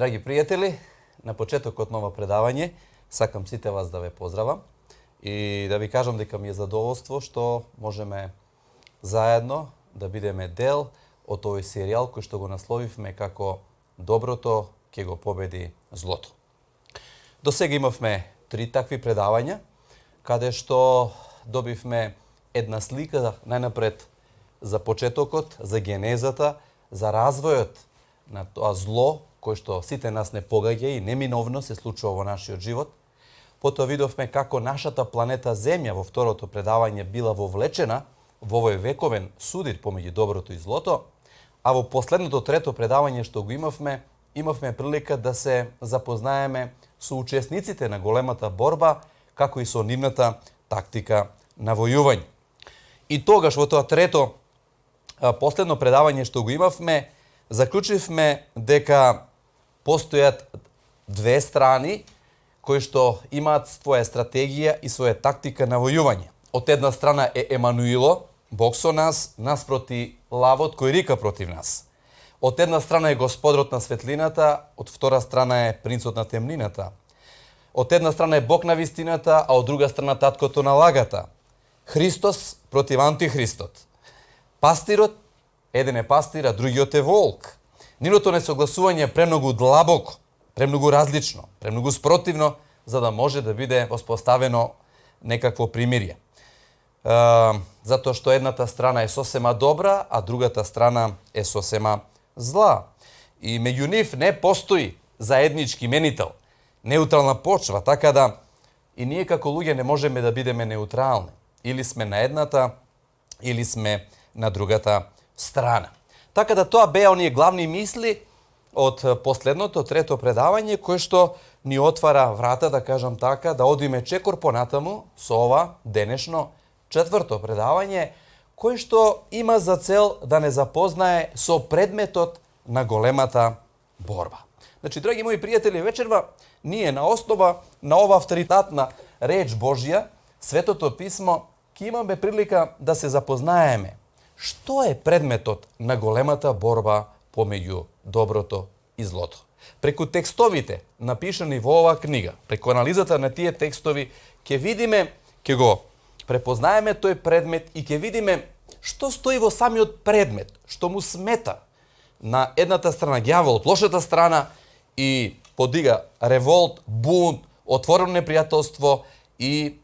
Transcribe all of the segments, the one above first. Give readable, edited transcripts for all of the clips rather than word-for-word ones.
Драги пријатели, на почетокот на ова предавање сакам сите вас да ве поздравам и да ви кажам дека ми е задоволство што можеме заедно да бидеме дел од овој серијал кој што го насловивме како Доброто ќе го победи злото. До сега имавме 3 такви предавања, каде што добивме една слика најнапред за почетокот, за генезата, за развојот на тоа зло кој што сите нас не погаѓа и неминовно се случува во нашиот живот. Потоа видовме како нашата планета Земја во второто предавање била вовлечена во овој вековен судир помеѓу доброто и злото, а во последното трето предавање што го имавме прилика да се запознаеме со учесниците на големата борба, како и со нивната тактика на војување. И тогаш во тоа трето последно предавање што го имавме, заклучивме дека постојат две страни кои што имаат своја стратегија и своја тактика на војување. Од една страна е Емануило, Бог со нас, нас проти лавот кој рика против нас. Од една страна е Господарот на светлината, од втора страна е принцот на темнината. Од една страна е Бог на вистината, а од друга страна таткото на лагата. Христос против антихристот. Пастирот, еден е пастир, а другиот е волк. Нивното несогласување е премногу длабоко, премногу различно, премногу спротивно, за да може да биде воспоставено некакво примирие. Затоа што едната страна е сосема добра, а другата страна е сосема зла. И меѓу нив не постои заеднички именител, неутрална почва, така да и ние како луѓе не можеме да бидеме неутрални. Или сме на едната, или сме на другата страна. Така да тоа беа оние главни мисли од последното трето предавање кој што ни отвара врата, да кажам така, да одиме чекор понатаму со ова денешно четврто предавање кој што има за цел да не запознае со предметот на големата борба. Значи, драги мои пријатели, вечерва ние на основа на ова авторитетна реч Божја, Светото писмо, ќе имаме прилика да се запознаеме што е предметот на големата борба помеѓу доброто и злото. Преку текстовите напишани во оваа книга, преку анализата на тие текстови, ќе видиме, ќе го препознаеме тој предмет и ќе видиме што стои во самиот предмет, што му смета на едната страна ѓаволот, лошата страна, и подига револт, бунт, отворено непријателство и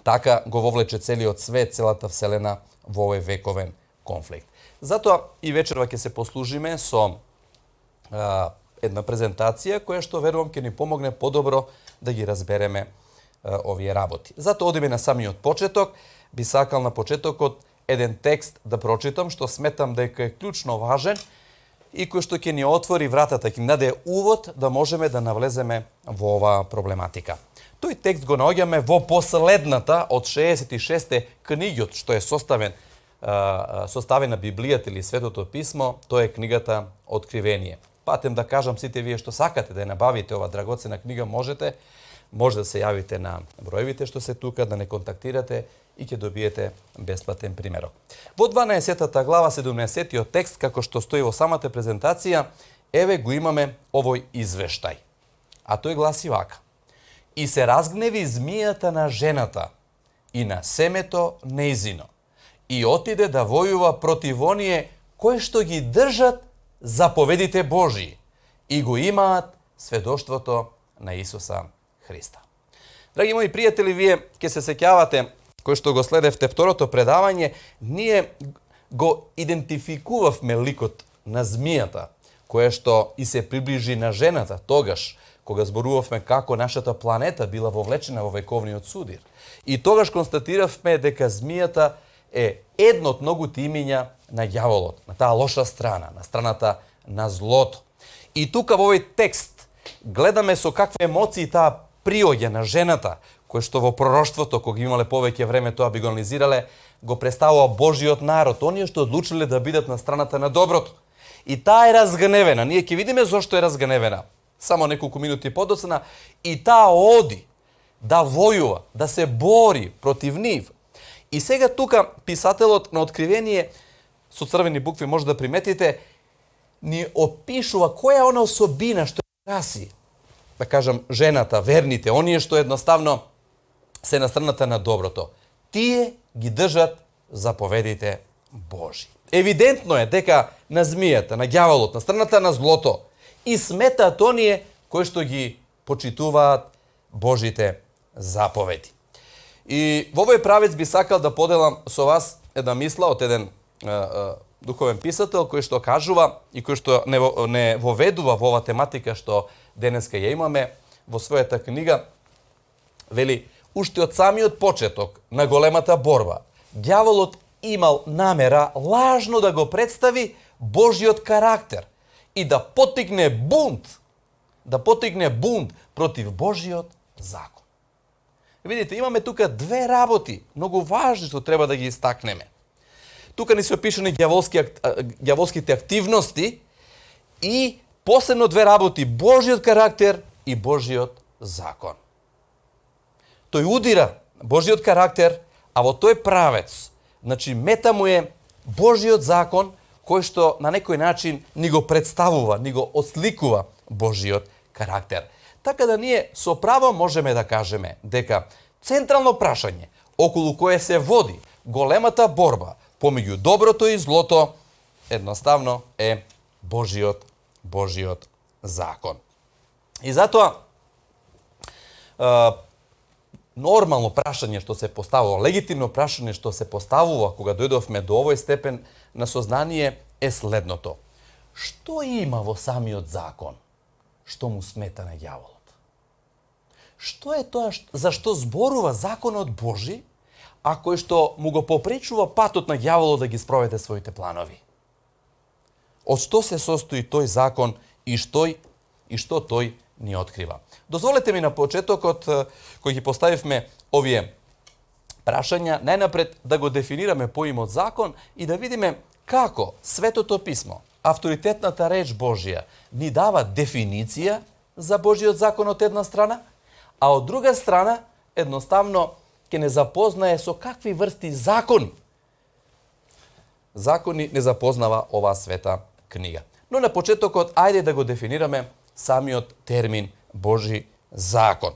така го вовлече целиот свет, целата вселена во овој вековен конфликт. Затоа и вечерва ќе се послужиме со една презентација која што верувам ќе ни помогне подобро да ги разбереме овие работи. Затоа одиме на самиот почеток. Би сакал на почетокот еден текст да прочитам што сметам дека е клучно важен и кој што ќе ни отвори вратата, ќе ни даде увод да можеме да навлеземе во оваа проблематика. Тој текст го наоѓаме во последната од 66 книгиот што е составена Библијата или Светото писмо, тоа е книгата Откривение. Патем да кажам сите вие што сакате да ја набавите ова драгоцена книга, може да се јавите на броевите што се тука, да не контактирате и ќе добиете бесплатен примерок. Во 12-та глава, 17-тиот текст, како што стои во самата презентација, еве го имаме овој извештај. А тој гласи вака: И се разгневи змијата на жената и на семето нејзино, и отиде да војува против оние кои што ги држат заповедите Божии и го имаат сведоштвото на Исуса Христа. Драги мои пријатели, вие ќе се сеќавате, кој што го следевте второто предавање, ние го идентификувавме ликот на змијата, која што и се приближи на жената тогаш, кога зборувавме како нашата планета била вовлечена во вековниот судир. И тогаш констатиравме дека змијата е едно од многуте имиња на ѓаволот, на таа лоша страна, на страната на злото. И тука во овој текст гледаме со какви емоции таа приоѓа на жената, кој што во пророштвото, кога имале повеќе време тоа би го анализирале, го представува Божиот народ, оние што одлучиле да бидат на страната на доброто. И таа е разгневена. Ние ќе видиме зошто е разгневена. Само неколку минути подоцна. И таа оди да војува, да се бори против нив. И сега тука писателот на Откривение со црвени букви може да приметите ни опишува која е она особина што краси, да кажам, жената, верните, оние што едноставно се на страната на доброто. Тие ги држат заповедите Божи. Евидентно е дека на змијата, на ѓаволот, на страната на злото и сметаат оние кои што ги почитуваат Божите заповеди. И во овој правец би сакал да поделам со вас една мисла од еден духовен писател кој што кажува и кој што не воведува во ова тематика што денеска ја имаме во својата книга. Вели, уште од самиот почеток на големата борба, ѓаволот имал намера лажно да го представи Божиот карактер и да потикне бунт против Божиот закон. Видите, имаме тука две работи, многу важни што треба да ги истакнеме. Тука ни се опишани ѓаволските активности и посебно две работи, Божиот карактер и Божиот закон. Тој удира Божиот карактер, а во тој правец, значи мета му е Божиот закон, кој што на некој начин ни го представува, ни го осликува Божиот карактер. Така да ние со право можеме да кажеме дека централно прашање околу кое се води големата борба помеѓу доброто и злото едноставно е Божиот закон. И затоа нормално прашање што се поставува, легитимно прашање што се поставува кога дојдовме до овој степен на сознание е следното. Што има во самиот закон што му смета на ѓаволот? Што е тоа за што зборува законот Божи, а кој што му го попречува патот на ѓаволот да ги спроведе своите планови? Од што се состои тој закон и што тој ни открива? Дозволете ми на почетокот, кој ги поставивме овие прашања, најнапред да го дефинираме поимот закон и да видиме како Светото писмо, авторитетната реч Божија, ни дава дефиниција за Божиот закон од една страна, а од друга страна, едноставно, ќе не запознае со какви врсти закони не запознава оваа света книга. Но на почетокот, ајде да го дефинираме самиот термин Божи закон.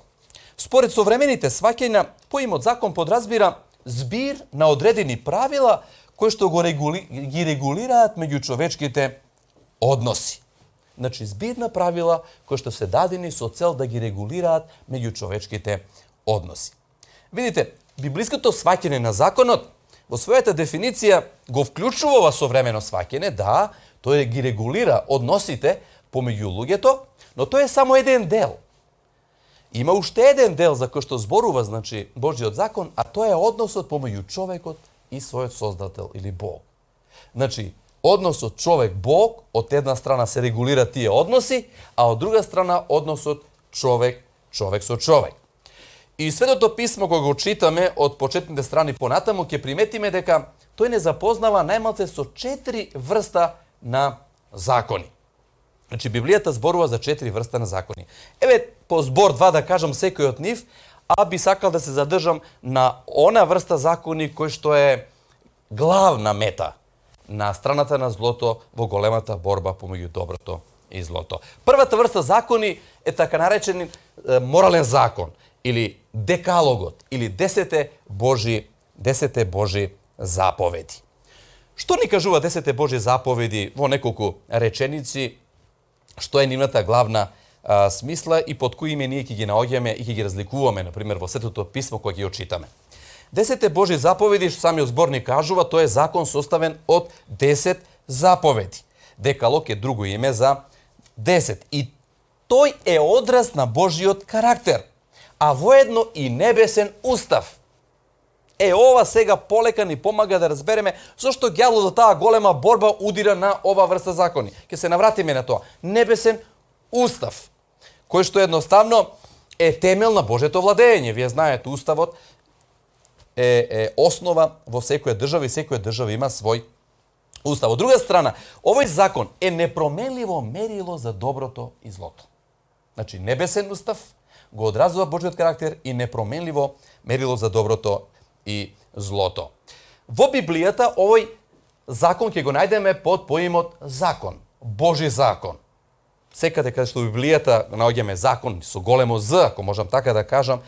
Според современите сваќања, поимот закон подразбира збир на одредени правила кои што ги регулираат меѓучовечките односи. Значи, збир на правила кои што се дадени со цел да ги регулираат меѓучовечките односи. Видите, библиското сваќање на законот во својата дефиниција го вклучува ова современо сваќање, да, тој ги регулира односите помеѓу луѓето, но тој е само еден дел. Има уште еден дел за кој што зборува, значи, Божиот закон, а тоа е односот помеѓу човекот и својот создател или Бог. Значи, односот човек-Бог, од една страна се регулира тие односи, а од друга страна односот човек со човек. И Светото писмо, кога го читаме од почетните страни понатаму, ќе приметиме дека тој не запознава најмалце со 4 врста на закони. Значи, Библијата зборува за 4 врста на закони. Еве, по збор 2 да кажам секој од нив, а би сакал да се задржам на она врста закони кој што е главна мета на страната на злото во големата борба помеѓу доброто и злото. Првата врста закони е така наречен морален закон, или декалогот, или 10 Божи заповеди. Што ни кажува 10 Божи заповеди во неколку реченици, што е нивната главна смисла и под кои име ние ќе ги наоѓаме и ќе ги разликуваме, например, во Светото писмо кога ги очитаме. 10 Божи заповеди, што самиот зборник кажува, тоа е закон составен од 10 заповеди. Декалог е друго име за 10. И тој е одраз на Божиот карактер, а воедно и небесен устав. Ова сега полека ни помага да разбереме зашто ѓаволот за таа голема борба удира на ова врста закони. Ќе се навратиме на тоа. Небесен устав, кој што едноставно е темел на Божјето владење. Вие знаете, уставот е основа во секоја држава и секоја држава има свој устав. Од друга страна, овој закон е непроменливо мерило за доброто и злото. Значи, небесен устав го одразува Божјиот карактер и непроменливо мерило за доброто и злото. Во Библијата овој закон ќе го најдеме под поимот закон, Божи закон. Секаде каде што во Библијата наоѓаме закон со големо З, ако можам така да кажам,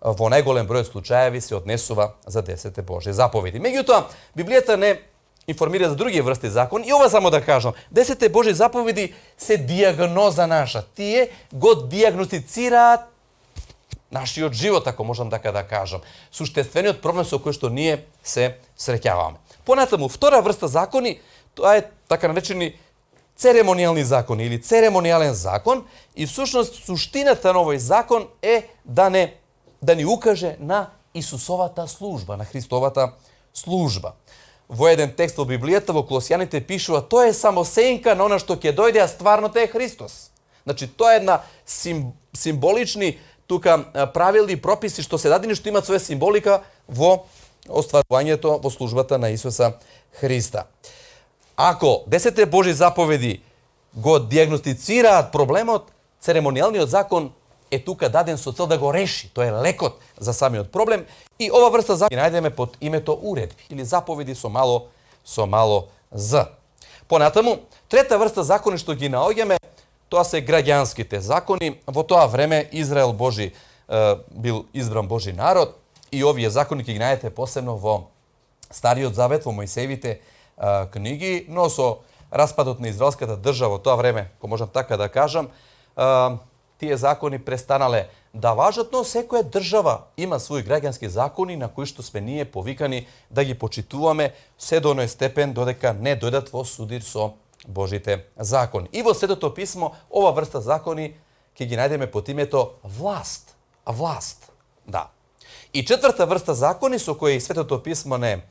во најголем број случаеви се однесува за 10 Божи заповеди. Меѓутоа, Библијата не информира за други врсти закон и ова само да кажам, 10 Божи заповеди се диагноза наша. Тие го диагностицираат нашиот живот, ако можам така да кажам. Суштествениот проблем со кој што ние се среќаваме. Понатаму, втора врста закони, тоа е така наречени церемонијални закони или церемонијален закон и всушност суштината на овој закон е да ни укаже на Исусовата служба, на Христовата служба. Во еден текст во Библијата, во Колосјаните пишува, тоа е само сенка на она што ќе дојде, а стварното е Христос. Значи, тоа е една символични тука правили и прописи што се дадени, што имаат своја символика во остварувањето во службата на Исуса Христа. Ако 10 Божи заповеди го диагностицираат проблемот, церемонијалниот закон е тука даден со цел да го реши. Тоа е лекот за самиот проблем и ова врста закони најдеме под името уредби или заповеди со мало з. Понатаму, трета врста закони што ги наоѓаме, тоа се граѓанските закони. Во тоа време Израел бил избран Божи народ и овие закони ќе ги најдете посебно во Стариот завет, во Мојсеевите книги, но со распадот на израелската држава во тоа време, ако можам така да кажам, тие закони престанале да важат, но секоја држава има своји граѓански закони на кои што сме ние повикани да ги почитуваме се до оној степен додека не дојдат во судир со Божите закони. И во Светото писмо ова врста закони ќе ги најдеме под името власт. Власт, да. И четврта врста закони со кои Светото писмо не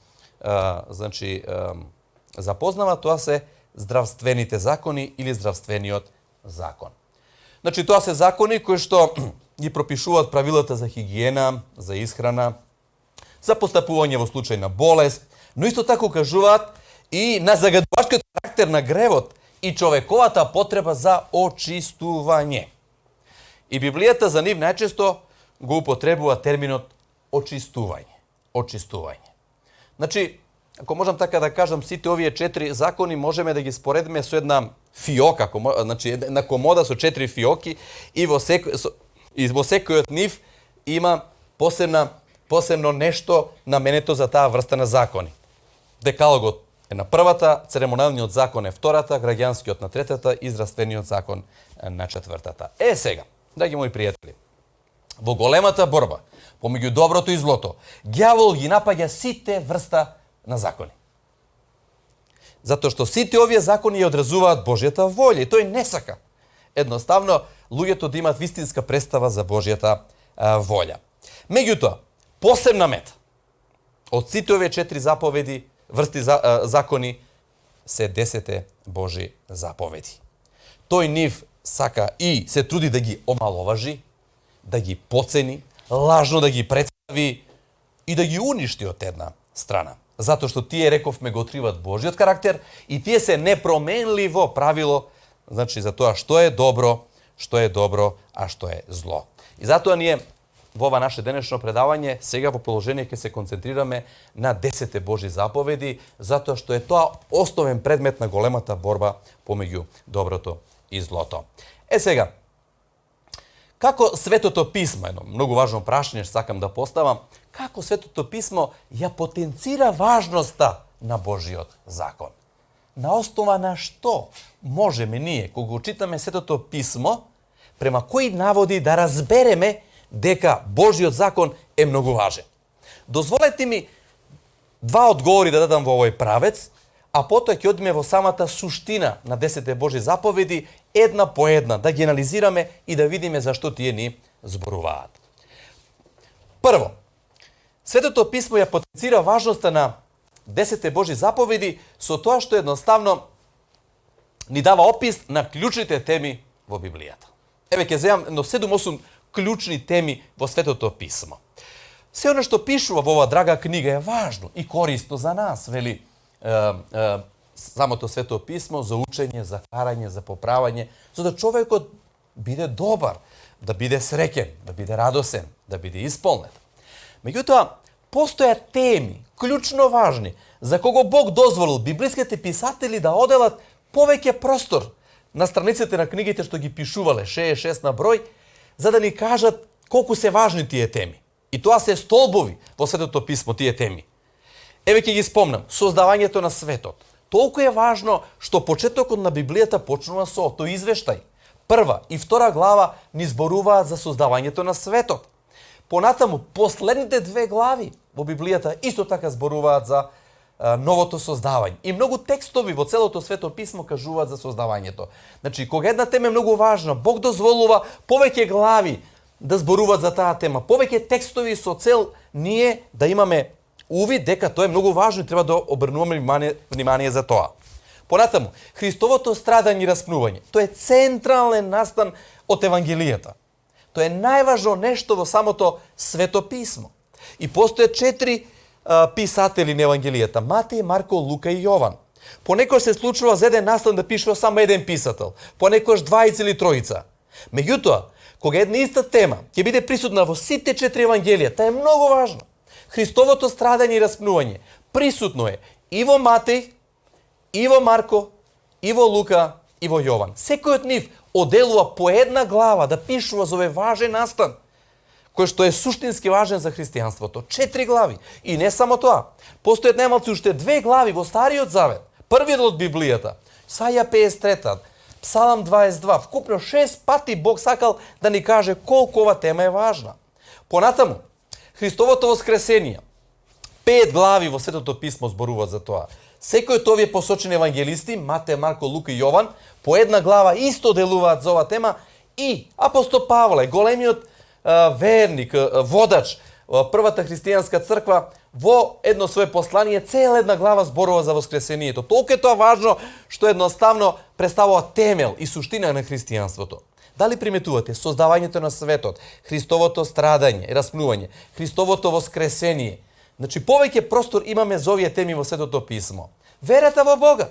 запознава, тоа се здравствените закони или здравствениот закон. Значи, тоа се закони кои што ги пропишуваат правилата за хигиена, за исхрана, за постапување во случај на болест, но исто така кажуваат и на загадувачкиот карактер на гревот и човековата потреба за очистување. И Библијата за нив најчесто го употребува терминот очистување. Очистување. Значи, ако можам така да кажам, сите овие 4 закони можеме да ги споредиме со една фиока, значи една комода со 4 фиоки и во секој од нив има посебно нешто наменето за таа врста на закони. Декалогот е на првата, церемонијалниот закон е втората, граѓанскиот на третата и здравствениот закон на четвртата. Сега, драги мои пријатели, во големата борба помеѓу доброто и злото, ѓавол ги напаѓа сите врста на закони. Затоа што сите овие закони ја одразуваат Божјата волја и тој не сака едноставно луѓето да имаат вистинска представа за Божјата волја. Меѓутоа, посебна мета од сите овие 4 заповеди, врсти закони се 10 Божи заповеди. Тој нив сака и се труди да ги омаловажи, да ги поцени, лажно да ги представи и да ги уништи од една страна. Затоа што тие, рековме, го откриваат Божиот карактер и тие се непроменливо правило, значи за тоа што е добро, а што е зло. И затоа ние во ова наше денешно предавање сега во положение ќе се концентрираме на 10 Божи заповеди, затоа што е тоа основен предмет на големата борба помеѓу доброто и злото. Сега, како Светото писмо, едно многу важно прашање што сакам да поставам, како Светото писмо ја потенцира важноста на Божиот закон? На основа на што можеме ние, кога го читаме Светото писмо, према кои наводи да разбереме дека Божиот закон е многу важен? Дозволете ми 2 одговори да дадам во овој правец, а потоа ќе одиме во самата суштина на 10 Божи заповеди, една по една, да ги анализираме и да видиме зашто тие ни зборуваат. Прво, Светото писмо ја потенцира важноста на 10 Божи заповеди со тоа што едноставно ни дава опис на клучните теми во Библијата. Еве ќе земам едно 7-8 клучни теми во Светото писмо. Се оно што пишува во оваа драга книга е важно и корисно за нас, вели самото Свето писмо за учење, за карање, за поправање, за да човекот биде добар, да биде среќен, да биде радосен, да биде исполнет. Меѓутоа, постојат теми, клучно важни, за кого Бог дозволил библиските писатели да оделат повеќе простор на страниците на книгите што ги пишувале, 66 на број, за да ни кажат колку се важни тие теми. И тоа се столбови во Светото писмо, тие теми. Еве ќе ги спомнам, создавањето на светот. Толку е важно што почетокот на Библијата почнува со тој извештај. Прва и втора глава ни зборуваат за создавањето на светот. Понатаму, последните две глави во Библијата исто така зборуваат за новото создавање. И многу текстови во целото Свето писмо кажуваат за создавањето. Значи, кога една тема е многу важна, Бог дозволува повеќе глави да зборуваат за таа тема, повеќе текстови со цел ние да имаме увид дека тоа е многу важно и треба да обрнуваме внимание за тоа. Понатаму, Христовото страдање и распнување. Тоа е централен настан од Евангелијата. Тоа е најважно нешто во самото Свето писмо. И постојат 4 писатели на Евангелијата: Матеј, Марко, Лука и Јован. Понекогаш се случува за еден настан да пишува само еден писател, понекогаш двајца или тројца. Меѓутоа, кога една иста тема ќе биде присутна во сите 4 Евангелија, таа е многу важна. Христовото страдање и распнување присутно е и во Матеј, и во Марко, и во Лука, и во Јован. Секој од нив оделува по една глава да пишува за овој важен настан, кој што е суштински важен за христијанството. 4 глави. И не само тоа. Постојат најмалку уште 2 глави во Стариот Завет. Првиот од Библијата, Исаја 53, Псалам 22. Вкупно 6 пати Бог сакал да ни каже колку ова тема е важна. Понатаму, Христовото воскресение. 5 глави во Светото писмо зборуваат за тоа. Секој од овие посочени евангелисти, Матеј, Марко, Лука и Јован, по една глава исто делуваат за оваа тема, и апостол Павле, големиот верник, водач, првата христијанска црква, во едно свое послание цела една глава зборува за воскресението. Толку е тоа важно што едноставно представува темел и суштина на христијанството. Дали приметувате создавањето на светот, Христовото страдање и распнување, Христовото воскресение? Значи, повеќе простор имаме за овие теми во Светото писмо. Верата во Бога.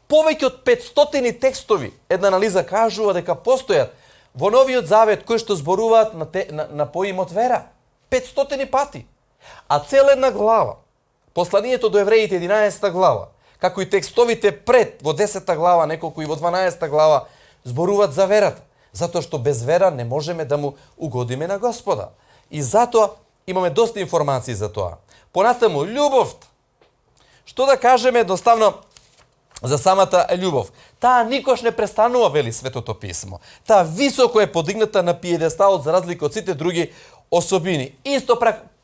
Повеќе од 500 текстови, една анализа кажува дека постојат во Новиот Завет кои што зборуваат на поимот вера. 500 пати. А цела една глава, посланието до евреите 11 глава, како и текстовите пред во 10 глава, неколку и во 12 глава, зборуваат за верата. Затоа што без вера не можеме да му угодиме на Господа. И затоа имаме доста информации за тоа. Понатаму, љубовта. Што да кажеме едноставно за самата љубов? Таа никош не престанува, вели Светото писмо. Таа високо е подигната на пиедесталот за разлика од сите други особини. Исто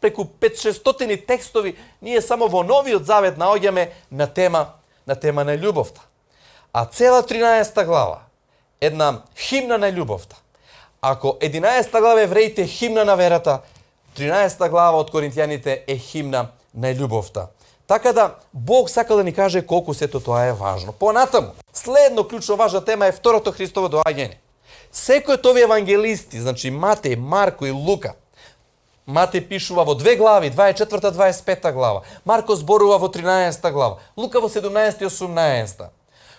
преку 500-600 текстови ние само во Новиот Завет наоѓаме на тема на љубовта. А цела 13 глава една химна на љубовта. Ако 11 глава евреите е химна на верата, 13 глава од Коринтијаните е химна на љубовта. Така да Бог сака да ни каже колку сето тоа е важно. Понатаму, следно клучно важна тема е второто Христово доаѓање. Секој од овие евангелисти, значи Матеј, Марко и Лука, Матеј пишува во 2 глави, 24-та, 25-та глава. Марко зборува во 13-та глава. Лука во 17-та и 18-та.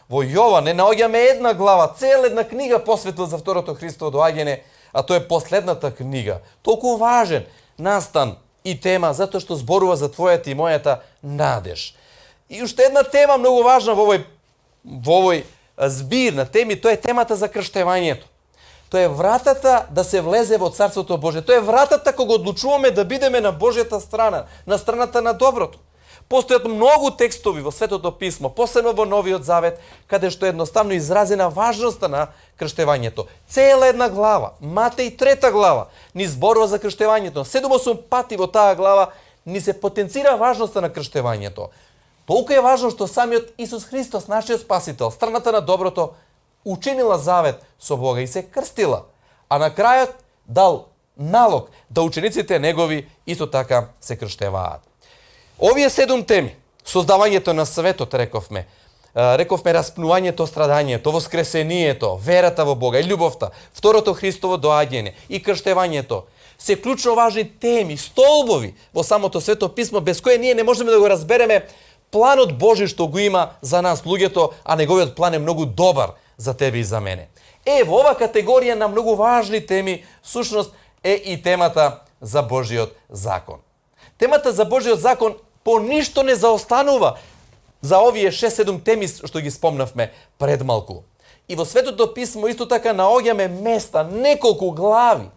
Во Јован не наоѓаме една глава, цела една книга посветена за второто Христово доаѓање, а тоа е последната книга. Толку важен настан и тема затоа што зборува за твојата и мојата надеж. И уште една тема многу важна во овој збир на теми, тоа е темата за крштевањето. Тоа е вратата да се влезе во Царството Божие. Тоа е вратата кога одлучуваме да бидеме на Божјата страна, на страната на доброто. Постојат многу текстови во Светото писмо, посебно во Новиот Завет, каде што е едноставно изразена важноста на крштевањето. Цела една глава, Матеј 3 глава, ни зборува за крштевањето. 7-8 пати во таа глава ни се потенцира важноста на крштевањето. Толку е важно што самиот Исус Христос, нашиот Спасител, страната на доброто, учинила завет со Бога и се крстила, а на крајот дал налог да учениците негови исто така се крштеваат. Овие 7 теми, создавањето на светот, рековме распнувањето, страдањето, воскресението, верата во Бога и љубовта, второто Христово доаѓање и крштевањето, се клучно важни теми, столбови во самото Свето писмо, без кое ние не можеме да го разбереме планот Божи што го има за нас луѓето, а неговиот план е многу добар за тебе и за мене. Во ова категорија на многу важни теми, всушност е и темата за Божиот закон. Темата за Божиот закон по ништо не заостанува за овие 6-7 теми што ги спомнавме пред малку. И во Светото писмо исто така наоѓаме места, неколку глави,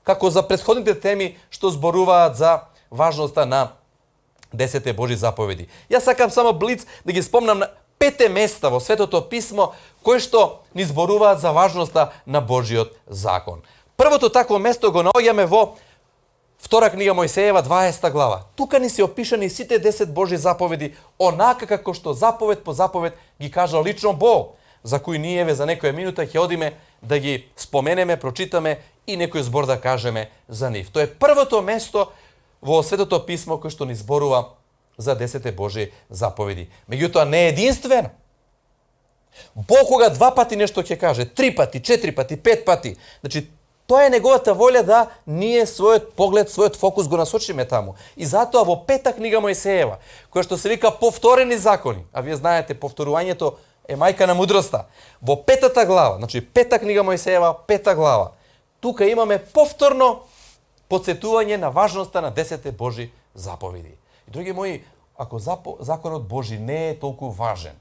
како за претходните теми што зборуваат за важноста на 10 Божи заповеди. Јас сакам само блиц да ги спомнам на 5 места во Светото писмо кои што ни зборуваат за важноста на Божиот закон. Првото такво место го наоѓаме во Втора книга Мојсеева, 20 глава. Тука ни се опишани сите 10 Божи заповеди, онака како што заповед по заповед ги кажал лично Бог, за кои ние за некоја минута ќе одиме да ги споменеме, прочитаме и некој збор да кажеме за нив. Тоа е првото место во Светото писмо кој што ни зборува за 10 Божи заповеди. Меѓутоа не е единствено. Бог кога 2 пати нешто ќе каже, 3 пати, 4 пати, 5 пати, значи тоа е неговата волја да ние својот поглед, својот фокус го насочиме таму. И затоа во 5 книга Мојсеева, која што се вика повторени закони, а вие знаете, повторувањето е мајка на мудроста. Во 5 глава, значи 5 книга Мојсеева, 5 глава, тука имаме повторно подсетување на важноста на 10 Божи заповеди. И други мои, ако законот Божи не е толку важен,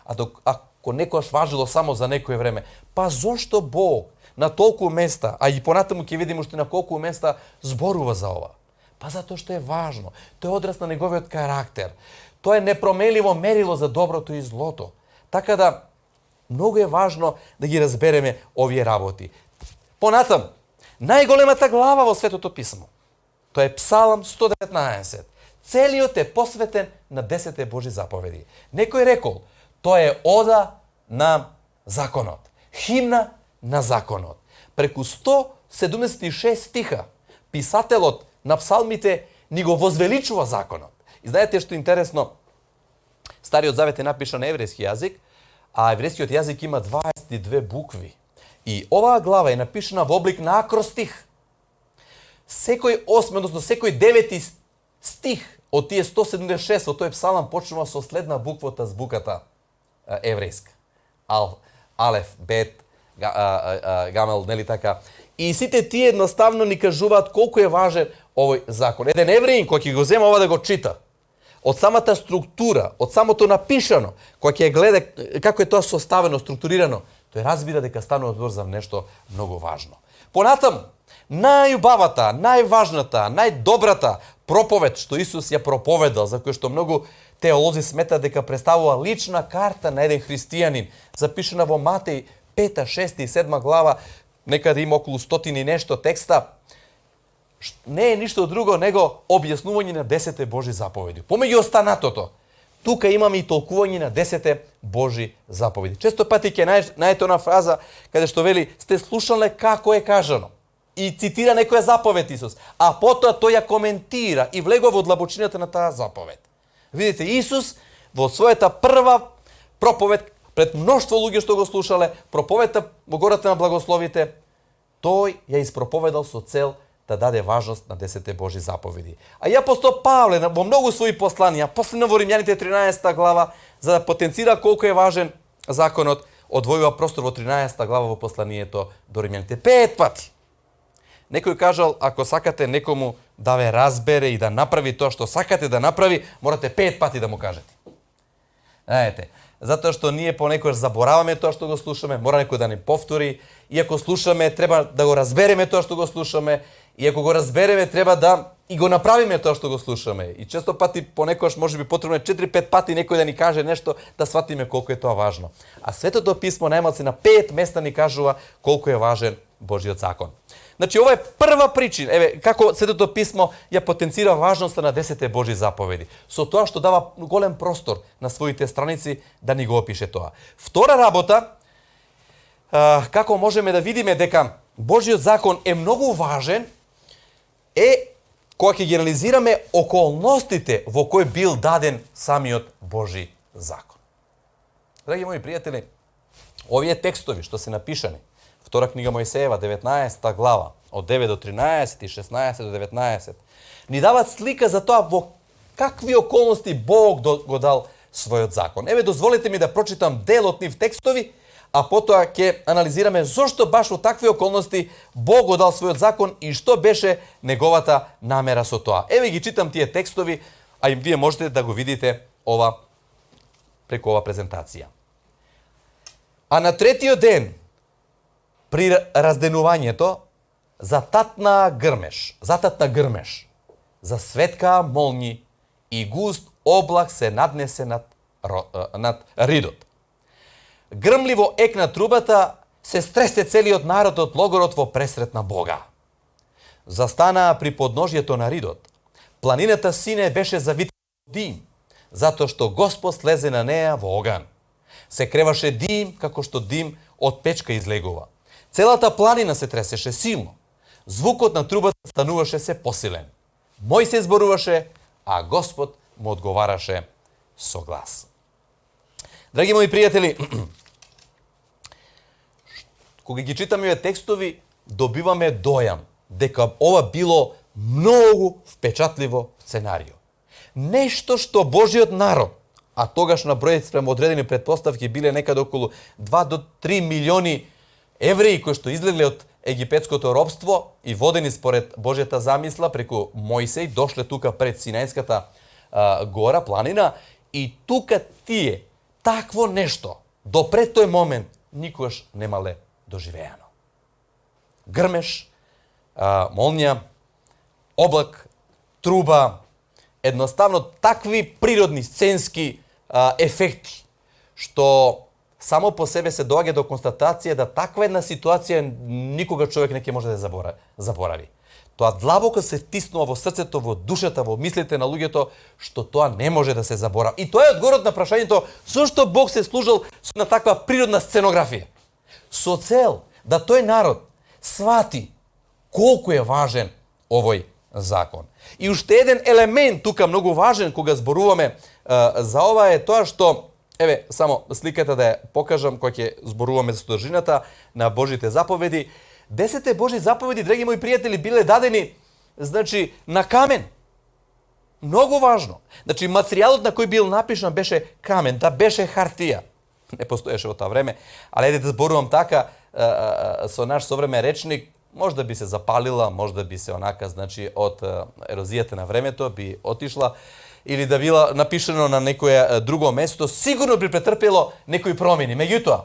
ако некојаш важило само за некое време, па зошто Бог на толку места, а и понатаму ќе видиме уште на колку места зборува за ова? Па затоа што е важно. Тоа е одраз на неговиот карактер. Тоа е непромеливо мерило за доброто и злото. Така да, многу е важно да ги разбереме овие работи. Понатаму, најголемата глава во Светото писмо, тоа е Псалм 119. Целиот е посветен на 10 Божи заповеди. Некој рекол, тоа е ода на законот, химна на законот. Преку 176 стиха, писателот на псалмите ни го возвеличува законот. И знаете што интересно, Стариот Завет е напишан на еврејски јазик, а еврејскиот јазик има 22 букви. И оваа глава е напишана во облик на акростих. Секој 8, односно секој 9 стих од тие 176 во тој псалам почнува со следна буквата збуката еврејска. Алеф, бет, гамел, нели така? И сите тие едноставно ни кажуваат колку е важен овој закон. Еден евреин кој ќе го зема ова да го чита, од самата структура, од самото напишано, кој ќе гледа како е тоа составено, структурирано, тој разбира дека станува збор за нешто многу важно. Понатаму, најубавата, најважната, најдобрата проповед што Исус ја проповедал, за кој што многу теолози сметаат дека представува лична карта на еден христијанин, запишана во Матеј 5, 6 и 7 глава, некаде има околу 100 и нешто текста, не е ништо друго него објаснување на 10 Божи заповеди. Помеѓу останатото, тука имаме и толкување на 10 Божи заповеди. Често пати ќе најдете она фраза каде што вели сте слушале како е кажано и цитира некоја заповед Исус, а потоа тој ја коментира и влегува во длабочината на таа заповед. Видите, Исус во својата прва проповед пред мноштво луѓе што го слушале, проповедта во гората на благословите, тој ја испроповедал со цел да даде важност на 10 Божи заповеди. А и апостол Павле во многу своји посланија, последно во Римјаните 13 глава, за да потенцира колку е важен законот, одвојува простор во 13 глава во посланието до Римјаните 5 пати. Некој кажал, ако сакате некому да ве разбере и да направи тоа што сакате да направи, морате 5 пати да му кажете. Знаете, затоа што ние понекогаш забораваме тоа што го слушаме, мора некој да ни повтори, и ако слушаме, треба да го разбереме тоа што го слушаме, и ако го разбереме, треба да и го направиме тоа што го слушаме. И често пати понекогаш можеби потребно е 4-5 пати некој да ни каже нешто да сватиме колку е тоа важно. А Светото писмо најмалку на 5 места ни кажува колку е важен Божиот закон. Значи, ова е прва причина, како Светото писмо ја потенцира важноста на 10 Божи заповеди. Со тоа што дава голем простор на своите страници да ни го опише тоа. Втора работа, како можеме да видиме дека Божиот закон е многу важен кога ќе ги анализираме околностите во кои бил даден самиот Божи закон. Драги мои пријатели, овие текстови што се напишани, втора книга Мојсеева, 19 глава, од 9 до 13 и 16 до 19, ни дават слика за тоа во какви околности Бог го дал својот закон. Еве, дозволете ми да прочитам дел од нив текстови, а потоа ќе анализираме зошто баш во такви околности Бог го дал својот закон и што беше неговата намера со тоа. Еве ги читам тие текстови, а и вие можете да го видите ова преку ова презентација. А на третиот ден, при разденувањето, зататна грмеш, засветкаа молњи и густ облак се наднесе над ридот. Грмливо екна трубата, се стресе целиот народ од логорот во пресрет на Бога. Застанаа при подножјето на ридот. Планината Сине беше завита дим, затоа што Господ слезе на неа во оган. Се креваше дим, како што дим од печка излегува. Целата планина се тресеше силно. Звукот на трубата стануваше се посилен. Мојсей зборуваше, а Господ му одговараше со глас. Драги мои пријатели, кога ги читаме овие текстови, добиваме дојам дека ова било многу впечатливо сценарио. Нешто што Божиот народ, а тогаш на број спрема одредени претпоставки биле некаде околу 2 до 3 милиони евреи кои што излегле од египетското робство и водени според Божјата замисла преку Мојсей, дошле тука пред Синајската гора, планина, и тука тие такво нешто до пред тој момент никогаш немале доживеано. Грмеш, молња, облак, труба, едноставно такви природни сценски ефекти, што само по себе се доаѓа до констатација да таква една ситуација никога човек не ќе може да заборави. Тоа длабоко се втиснува во срцето, во душата, во мислите на луѓето, што тоа не може да се заборави. И тоа е одговорот на прашањето зошто Бог се служил на таква природна сценографија. Со цел да тој народ свати колку е важен овој закон. И уште еден елемент тука многу важен кога зборуваме за ова е тоа што, еве, само сликата да ја покажам кога ќе зборуваме за содржината на Божите заповеди. 10 Божи заповеди, драги мои пријатели, биле дадени, значи, на камен. Многу важно. Значи, материјалот на кој бил напишан беше камен, да беше хартија. Не постоеше во тоа време, але еде да зборувам така со наш современ речник, можда би се запалила, можда би се онака, значи, од ерозијата на времето би отишла, или да била напишано на некое друго место, сигурно би претрпело некои промени. Меѓутоа,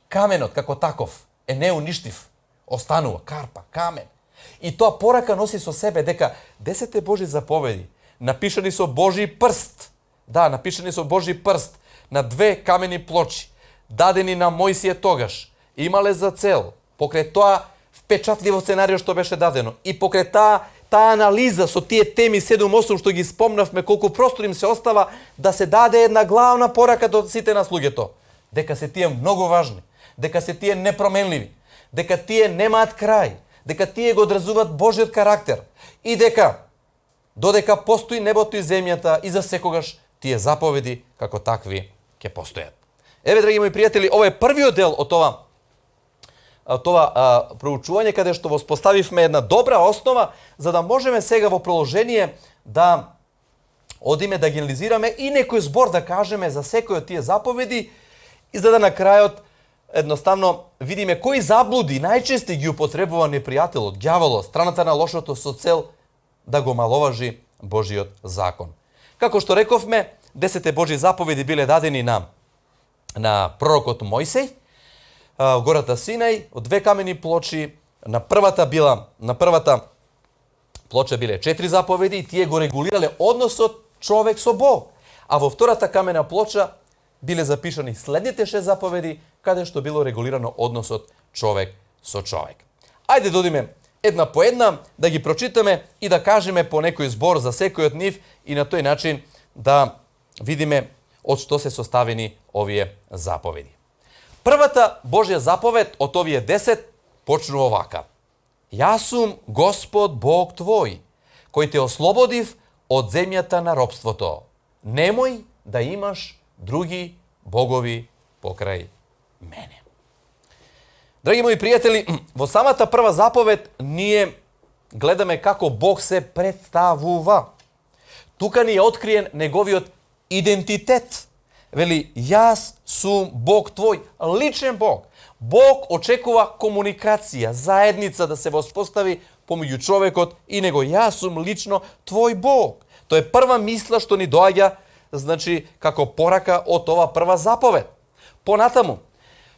каменот како таков е неуништив. Останува карпа, камен. И тоа порака носи со себе дека 10 Божи заповеди, напишани со Божи прст, да, напишани со Божи прст, на 2 камени плочи, дадени на Мојсија тогаш, имале за цел, покрај тоа впечатливо сценарио што беше дадено, и покрај таа анализа со тие теми 7-8 што ги спомнавме, колку простор им се остава, да се даде една главна порака до сите нас луѓето, дека се тие многу важни, дека се тие непроменливи, дека тие немаат крај, дека тие го одразуваат Божиот карактер и дека додека постои небото и земјата и за секогаш тие заповеди како такви ќе постојат. Еве, драги мои пријатели, ова е првиот дел од ова проучување каде што воспоставивме една добра основа за да можеме сега во продолжение да одиме да ги анализираме и некој збор да кажеме за секој од тие заповеди и за да на крајот едноставно видиме кои заблуди најчесто ги употребува непријателот, ѓаволот, страната на лошото со цел да го маловажи Божиот закон. Како што рековме, 10 Божи заповеди биле дадени на пророкот Мојсей, гората Синај, од 2 камени плочи. На првата плоча биле 4 заповеди и тие го регулирале односот човек со Бог. А во втората камена плоча биле запишани следните 6 заповеди, каде што било регулирано односот човек со човек. Ајде додиме една по една, да ги прочитаме и да кажеме по некој збор за секој од нив и на тој начин да видиме од што се составени овие заповеди. Првата Божја заповед од овие 10 почнува овака. Јас сум Господ Бог твој, кој те ослободив од земјата на робството. Немој да имаш други богови покрај мене. Драги мои пријатели, во самата прва заповед ние гледаме како Бог се представува. Тука ни е откриен неговиот идентитет. Вели, јас сум Бог твој, личен Бог. Бог очекува комуникација, заедница да се воспостави помеѓу човекот и него. Јас сум лично твој Бог. Тоа е прва мисла што ни доаѓа, значи, како порака од ова прва заповед. Понатаму,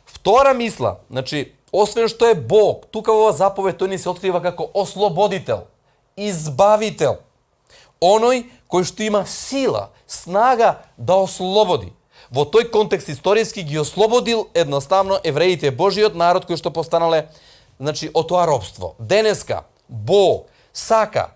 втора мисла, значи, освен што е Бог, тука во ова заповед тој ни се открива како ослободител, избавител. Оној кој што има сила, снага да ослободи. Во тој контекст историски ги ослободил едноставно евреите, Божиот народ кој што постанале, значи, од тоа робство. Денеска Бог сака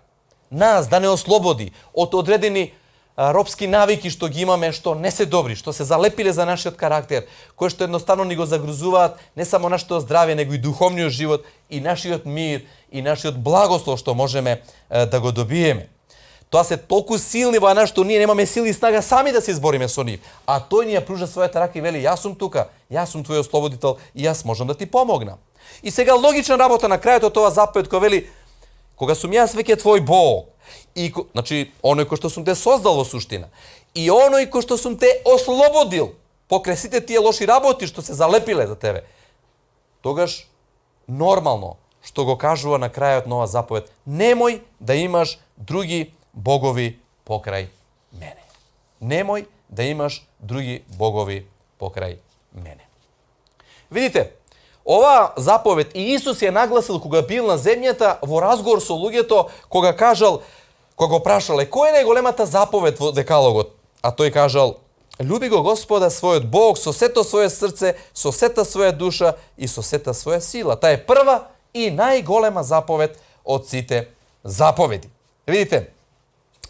нас да не ослободи од одредени робски навики што ги имаме, што не се добри, што се залепиле за нашиот карактер, кои што едноставно ни го загрузуваат не само нашето здравје, него и духовниот живот, и нашиот мир, и нашиот благослов што можеме да го добиеме. Тоа се толку силни во нас што ние немаме сили и снага сами да се избориме со нив. А тој ни ја пружа својата рака и вели, јас сум тука, јас сум твој ослободител и јас можам да ти помогнам. И сега логична работа на крајот од ова заповед кој вели, кога сум јас веќе твој Бог, и, значи, оној кој што сум те создал во суштина, и оној кој што сум те ослободил покрај сите тие лоши работи што се залепиле за тебе, тогаш нормално што го кажува на крајот на ова заповед, немој да имаш други богови покрај мене. Немој да имаш други богови покрај мене. Видите, ова заповед и Исус ја нагласил кога бил на земјата во разговор со луѓето, кога кажал, кога го прашале, која е најголемата заповед во Декалогот? А тој кажал, љуби го Господа својот Бог со сето своје срце, со сета своја душа и со сета своја сила. Таа е прва и најголема заповед од сите заповеди. Видите,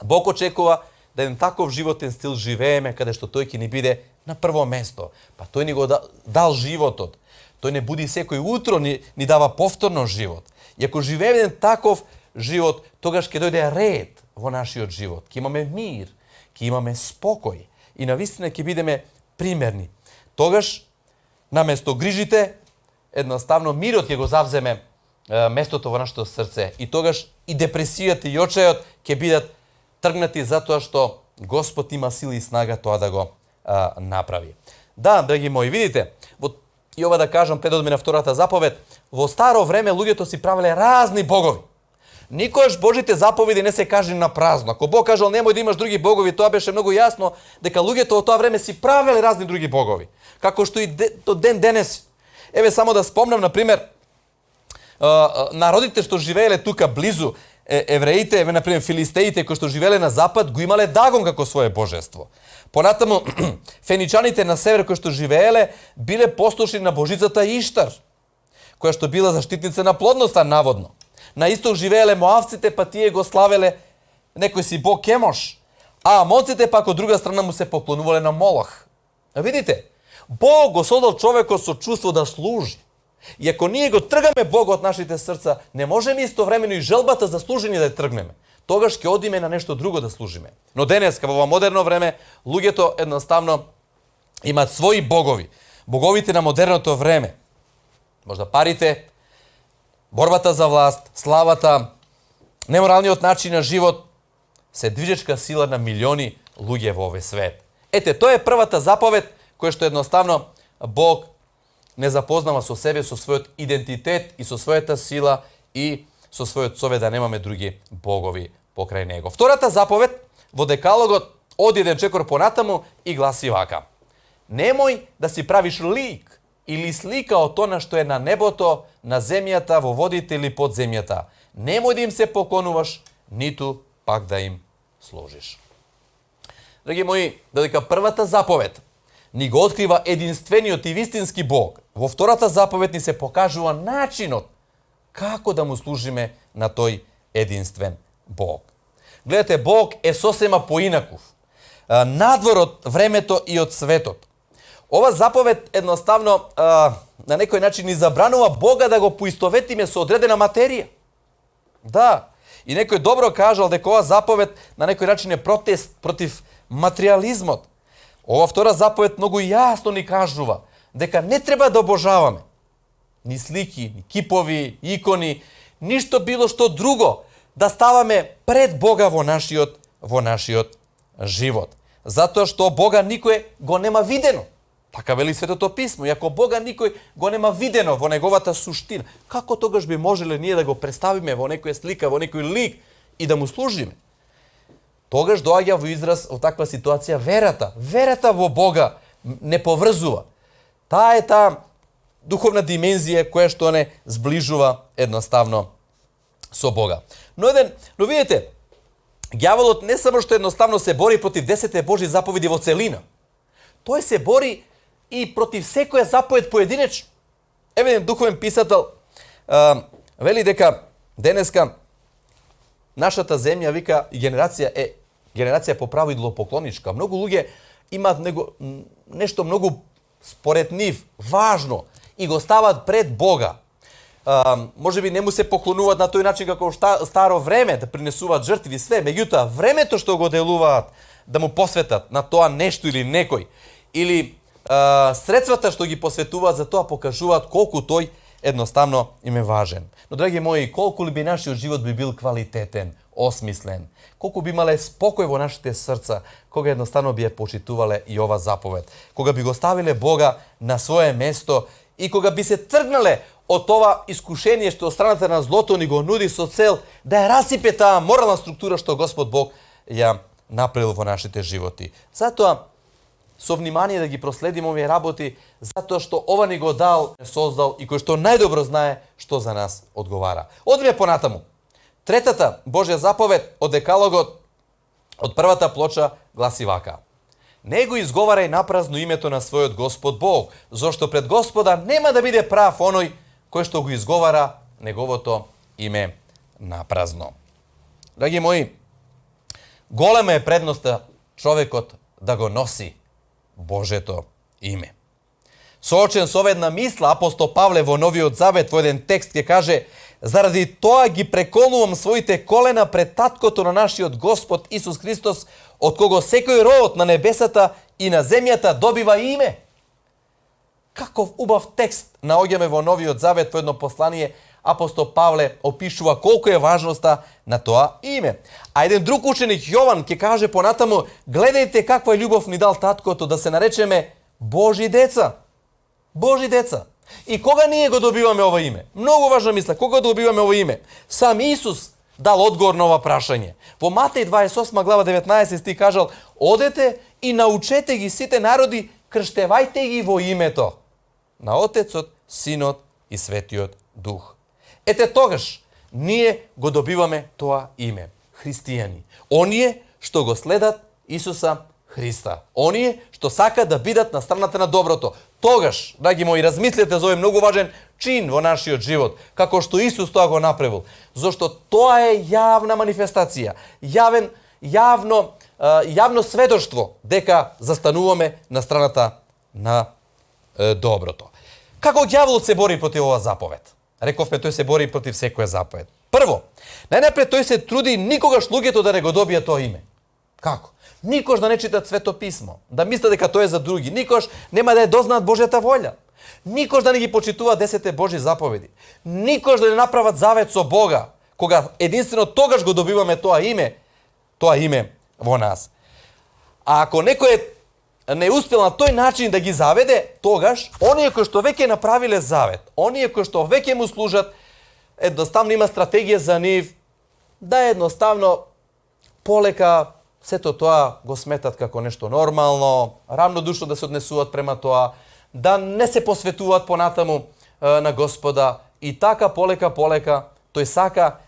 Бог очекува да еден таков животен стил живееме, каде што тој ќе ни биде на прво место. Па тој ни го дал животот. Тој не буди секој утро, ни дава повторно живот. И ако живееме еден таков живот, тогаш ќе дојде ред во нашиот живот. Ќе имаме мир, ќе имаме спокој и навистина ќе бидеме примерни. Тогаш, наместо грижите, едноставно мирот ќе го завземе местото во нашето срце. И тогаш и депресијата и очајот ќе бидат тргнати затоа што Господ има сила и снага тоа да го направи. Да, драги мои, видите, и ова да кажам пред одме на втората заповед, во старо време луѓето си правеле разни богови. Никош Божите заповеди не се кажани на празно. Ако Бог кажал немој да имаш други богови, тоа беше многу јасно дека луѓето во тоа време си правеле разни други богови. Како што и до ден денес. Еве само да спомнам, на пример, народите што живееле тука близу, евреите, еве на пример филистеите кои што живееле на запад, го имале Дагон како свое божество. Понатаму феничаните на север кои што живееле биле послушни на божицата Иштар, која што била заштитница на плодноста наводно. На исток живееле моавците, па тие го славеле некој си бог Кемош, а амонците пак од друга страна му се поклонувале на Молох. А видите, Бог го создал човекот со чувство да служи. И ако ние го тргаме Бога од нашите срца, не можеме истовремено и желбата за служење да ја тргнеме. Тогаш ќе одиме на нешто друго да служиме. Но денеска, во ова модерно време, луѓето едноставно имаат своји богови. Боговите на модерното време. Можда парите, борбата за власт, славата, неморалниот начин на живот, се движечка сила на милиони луѓе во овој свет. Ете, тоа е првата заповед која што едноставно Бог не запознава со себе, со својот идентитет и со својата сила и со својот совет да немаме други богови покрај него. Втората заповед во Декалогот оди еден чекор понатаму и гласи вака. Немој да си правиш лик или слика од тоа што е на небото, на земјата, во водите или под земјата. Немој да им се поклонуваш, ниту пак да им служиш. Драги мои, додека првата заповед ни го открива единствениот и вистински Бог, во втората заповед ни се покажува начинот како да му служиме на тој единствен Бог. Гледате, Бог е сосема поинаков, надвор од времето и од светот. Ова заповед едноставно на некој начин ни забранува Бога да го поистоветиме со одредена материја. Да, И некој добро кажал дека ова заповед на некој начин е протест против материализмот. Ова втора заповед многу јасно ни кажува дека не треба да обожаваме ни слики, ни кипови, икони, ништо било што друго да ставаме пред Бога во нашиот живот. Затоа што Бога никој го нема видено. Така вели Светото писмо. И ако Бога никој го нема видено во неговата суштина, како тогаш би можеле ние да го представиме во некоја слика, во некој лик и да му служиме? Тогаш доаѓа во израз во таква ситуација верата. Верата во Бога не поврзува. Таа е таа духовна димензија која што не зближува едноставно со Бога. Но видите, ѓаволот не само што едноставно се бори против 10 Божји заповеди во целина. Тој се бори и против секоја заповед поединечно. Еве еден духовен писател вели дека денеска нашата земја, вика, генерација по право идолопоклоничка. Многу луѓе имаат нешто многу според нив важно и го стават пред Бога. Може би не му се поклонуваат на тој начин како старо време, да принесуваат жртви све, меѓутоа времето што го делуваат да му посветат на тоа нешто или некој, или средствата што ги посветуваат за тоа покажуваат колку тој едноставно им е важен. Но, драги мои, колку ли би нашиот живот би бил квалитетен, осмислен, колку би имале спокој во нашите срца, кога едноставно би ја почитувале и ова заповед, кога би го ставиле Бога на свое место и кога би се тргнале од ова искушение што од страната на злото ни го нуди со цел да ја расипе таа морална структура што Господ Бог ја направил во нашите животи. Затоа со внимание да ги проследиме овие работи, затоа што ова ни го дал, создал и кој што најдобро знае што за нас одговара. Одиме понатаму. Третата Божја заповед од Декалогот, од првата плоча, гласи вака: не го изговарај напразно името на својот Господ Бог, зашто пред Господа нема да биде прав оној кој што го изговара неговото име напразно. Драги мои, голема е предноста човекот да го носи Божето име. Соочен со една мисла, апостол Павле во Новиот Завет во еден текст ќе каже: заради тоа ги преколнувам своите колена пред таткото на нашиот Господ Исус Христос, од кого секој род на небесата и на земјата добива име. Каков убав текст наоѓаме во Новиот Завет во едно послание. Апостол Павле опишува колку е важноста на тоа име. А еден друг ученик, Јован, ќе каже понатаму: гледајте каква љубов ни дал таткото да се наречеме Божји деца. Божји деца. И кога ние го добиваме ова име? Многу важна мисла, кога добиваме ова име? Сам Исус дал одговор на ова прашање. Во Матеј 28 глава 19 стих кажал: одете и научете ги сите народи, крштевајте ги во името на Отецот, Синот и Светиот Дух. Ете тогаш ние го добиваме тоа име. Христијани. Оние што го следат Исуса Христа. Оние што сакаат да бидат на страната на доброто. Тогаш, драги мои, размислете за овој многу важен чин во нашиот живот, како што Исус тоа го направил. Зошто тоа е јавна манифестација, јавно сведоштво дека застануваме на страната на доброто. Како ѓаволот се бори против ова заповед? Рековме, тој се бори против секоја заповед. Прво, најнапред тој се труди никогаш луѓето да не го добијат тоа име. Како? Никош да не читат Свето писмо, да мислат дека тоа е за други, никош нема да ја дознаат Божјата волја, никош да не ги почитуваат 10 Божји заповеди, никош да не направат завет со Бога, кога единствено тогаш го добиваме тоа име во нас. А ако некој не успел на тој начин да ги заведе, тогаш оние кои што веќе направиле завет, оние кои што веќе му служат, едноставно има стратегија за нив да едноставно полека сето тоа го сметат како нешто нормално, рамнодушно да се однесуваат према тоа, да не се посветуваат понатаму на Господа и така полека тој сака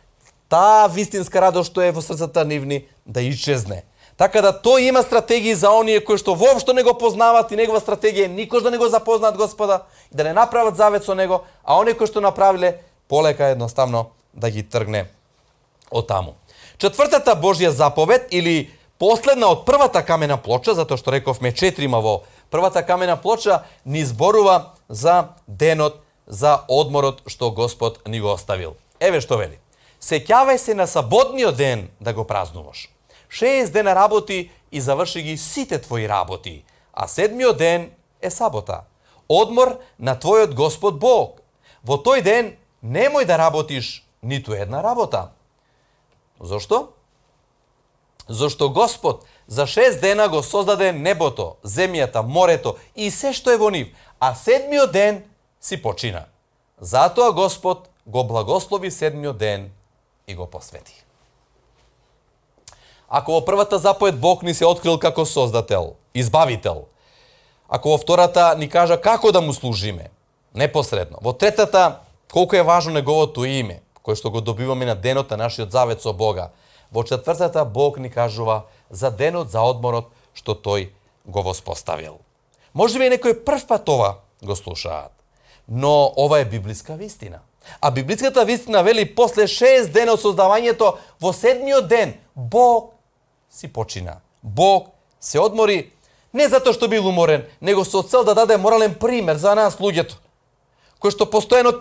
таа вистинска радост што е во срцата нивни да исчезне. Така да тој има стратегии за оние кои што воопшто не го познаваат и негова стратегија е никош да не го запознаат Господа и да не направат завет со него, а оние кои што направиле полека едноставно да ги тргне од таму. Четвртата Божја заповед или последна од првата камена плоча, затоа што рековме 4 има во првата камена плоча, ни зборува за денот, за одморот што Господ ни го оставил. Еве што вели. сеќавај се на саботниот ден да го празнуваш. 6 дена работи и заврши ги сите твои работи, а 7-миот ден е сабота. Одмор на твојот Господ Бог. Во тој ден немој да работиш ниту една работа. Зошто? Зошто Господ за 6 дена го создаде небото, земјата, морето и се што е во нив, а 7-миот ден си почина. Затоа Господ го благослови 7-миот ден и го посвети. Ако во првата заповед Бог ни се открил како создател, избавител, ако во втората ни кажа како да му служиме, непосредно, во третата колку е важно неговото име, кое што го добиваме на денот на нашиот завет со Бога, во четвртата Бог ни кажува за денот, за одморот што тој го воспоставил. Може би некој прв пат ова го слушаат, но ова е библиска вистина. А библиската вистина вели после 6 дена од создавањето, во 7-миот ден Бог си почина. Бог се одмори не затоа што бил уморен, него со цел да даде морален пример за нас луѓето, кои што постојано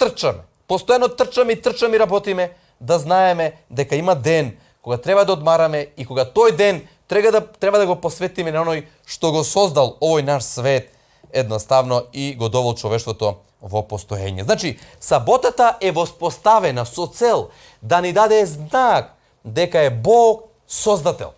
трчаме и работиме, да знаеме дека има ден кога треба да одмараме и кога тој ден треба да го посветиме на оној што го создал овој наш свет едноставно и го довел човештвото во постоење. Значи, саботата е воспоставена со цел да ни даде знак дека е Бог создател.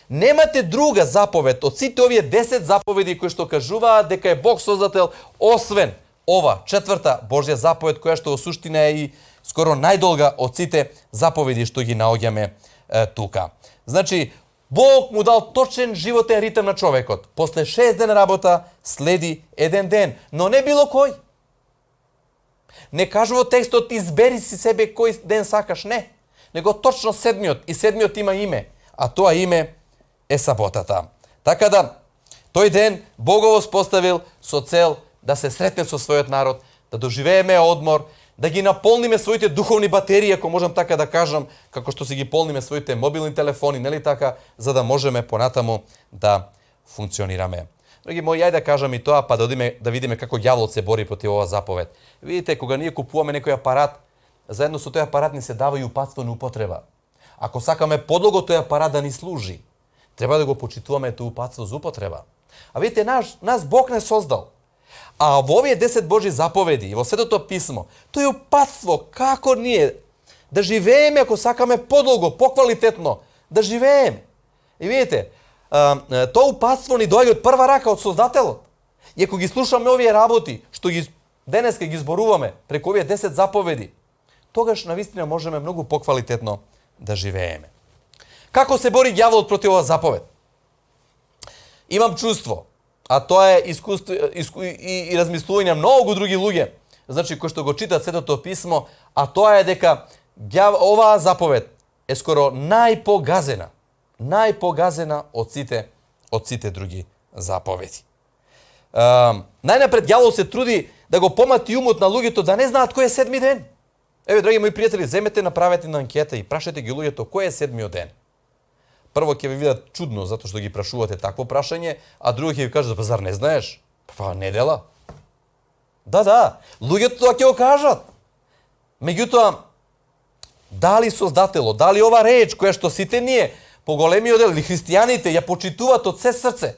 Немате друга заповед од сите овие 10 заповеди кои што кажуваат дека е Бог создател, освен ова, четврта Божја заповед, која што во суштина е и скоро најдолга од сите заповеди што ги наоѓаме тука. Значи, Бог му дал точен животен ритм на човекот. После 6 дена работа следи еден ден, но не било кој. Не кажува текстот избери си себе кој ден сакаш, не. Него точно 7-миот и 7-миот има име, а тоа име е саботата. Така да, тој ден Бог го воспоставил со цел да се сретне со својот народ, да доживееме одмор, да ги наполниме своите духовни батерии, ако можам така да кажам, како што си ги полниме своите мобилни телефони, нели така, за да можеме понатаму да функционираме. Драги мои, ајде да кажам и тоа, па да одиме да видиме како ѓаволот се бори против оваа заповед. Видите, кога ние купуваме некој апарат, заедно со тој апарат ни се дава и упатство на употреба. Ако сакаме подлого тој апарат да ни служи, треба да го почитуваме тоа упатство за употреба. А видите, нас Бог не создал. А во овие 10 Божји заповеди, во Светото писмо, тој е упатство како ние да живееме, ако сакаме подолго, поквалитетно, да живееме. И видите, тоа упатство ни доаѓа од прва рака, од Создателот. И ако ги слушаме овие работи, што ги денеска ги зборуваме преку овие 10 заповеди, тогаш навистина можеме многу поквалитетно да живееме. Како се бори ѓаволот против оваа заповед? Имам чувство, а тоа е искуство и размислување на многу други луѓе, значи кои што го читат Светото писмо, а тоа е дека оваа заповед е скоро најпогазена од сите други заповеди. Најнапред ѓавол се труди да го помати умот на луѓето да не знаат кој е 7-ми ден. Еве, драги мои пријатели, земете, направете на анкета и прашајте ги луѓето кој е 7-миот ден. Прво ќе ви видат чудно затоа што ги прашувате такво прашање, а друго ќе ви кажат, зар не знаеш? Па недела. Да, луѓето тоа ќе го кажат. Меѓутоа, дали Создателот, дали ова реч која што сите ние по големиот дел или христијаните ја почитуваат од се срце,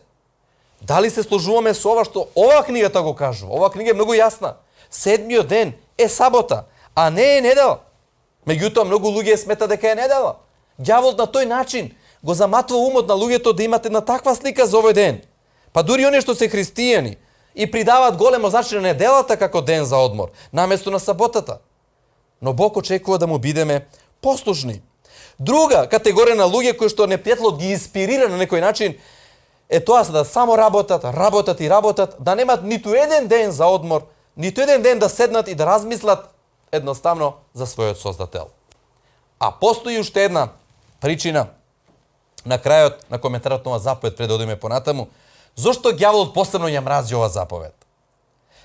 дали се сложуваме со ова што оваа книгата го кажува? Оваа книга е многу јасна. 7-миот ден е сабота, а не е недела. Меѓутоа, многу луѓе смета дека е недела. Ѓаволот на тој начин го заматува умот на луѓето да имате на таква слика за овој ден. Па дури оние што се христијани и придаваат големо значење на неделата како ден за одмор, наместо на саботата. Но Бог очекува да му бидеме послушни. Друга категорија на луѓе кои што непријателот ги инспирира на некој начин е тоа да само работат, да немат ниту еден ден за одмор, ниту еден ден да седнат и да размислат едноставно за својот Создател. А постои уште една причина на крајот на коментарот на оваа заповед пред да одиме понатаму, зошто ѓаволот посебно ја мрази оваа заповед.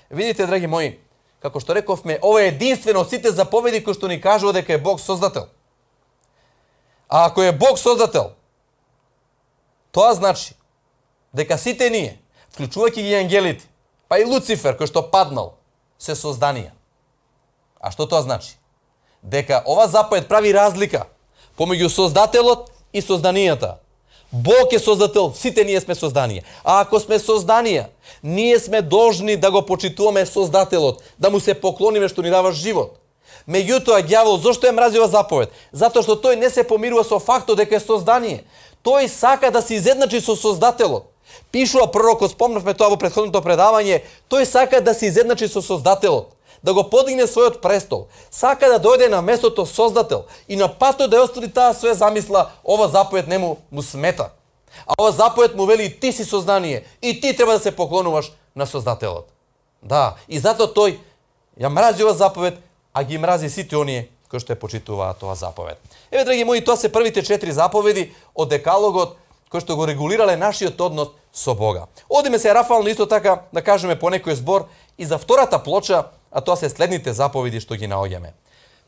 Видите, драги мои, како што рековме, ова е единствено од сите заповеди кои што ни кажува дека е Бог Создател. А ако е Бог Создател, тоа значи дека сите ние, вклучувајќи ги ангелите, па и Луцифер кој што паднал, се созданија. А што тоа значи? дека ова заповед прави разлика помеѓу создателот и созданијата. Бог е создател, сите ние сме созданија. А ако сме созданија, ние сме должни да го почитуваме создателот, да му се поклониме што ни дава живот. Меѓутоа, ѓавол зошто е мрази ова заповед? Затоа што тој не се помирува со фактот дека е создание. Тој сака да се изедначи со создателот. Пишува пророкот, спомнавме тоа во претходното предавање, тој сака да се изедначи со создателот, да го подигне својот престол, сака да дојде на местото создател и на патот да ја оствари таа своја замисла, ова заповед не му смета. А ова заповед му вели ти си создание и ти треба да се поклонуваш на создателот. Да, и затоа тој ја мрази ова заповед, а ги мрази сите оние кои што ја почитуваат тоа заповед. Еве, драги мои, тоа се првите 4 заповеди од Декалогот кои што го регулирале нашиот однос со Бога. Одиме се рафално исто така да кажеме по некој збор и за втората плоча, а тоа се следните заповеди што ги наоѓаме.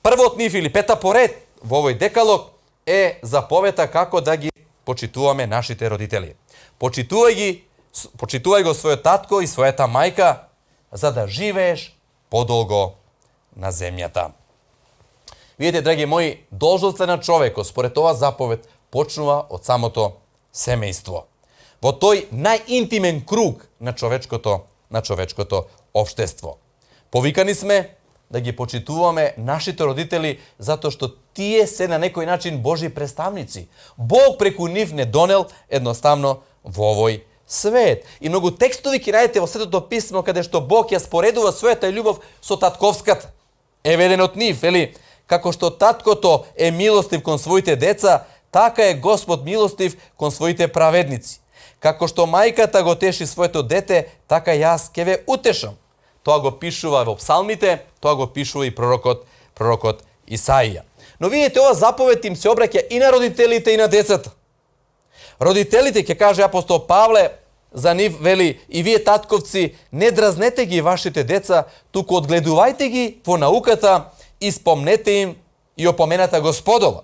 Прво од нив или пета поред во овој Декалог е заповета како да ги почитуваме нашите родители. Почитувај го својот татко и својата мајка за да живееш подолго на земјата. Видите, драги мои, должноста на човекот според ова заповед почнува од самото семејство. Во тој најинтимен круг на човечкото општество. Повикани сме да ги почитуваме нашите родители затоа што тие се на некој начин Божи представници. Бог преку нив не донел едноставно во овој свет. И многу текстови ќе најдете во Светото писмо каде што Бог ја споредува својата љубов со татковската. Еве еден од нив, вели, како што таткото е милостив кон своите деца, така е Господ милостив кон своите праведници. Како што мајката го теши своето дете, така јас ќе ве утешам. Тоа го пишува во псалмите, тоа го пишува и пророкот Исаија. Но видите, ова заповед им се обраќа и на родителите и на децата. Родителите, ќе каже апостол Павле, за нив вели, и вие татковци, не дразнете ги вашите деца, туку одгледувајте ги во науката и спомнете им и опомената Господова.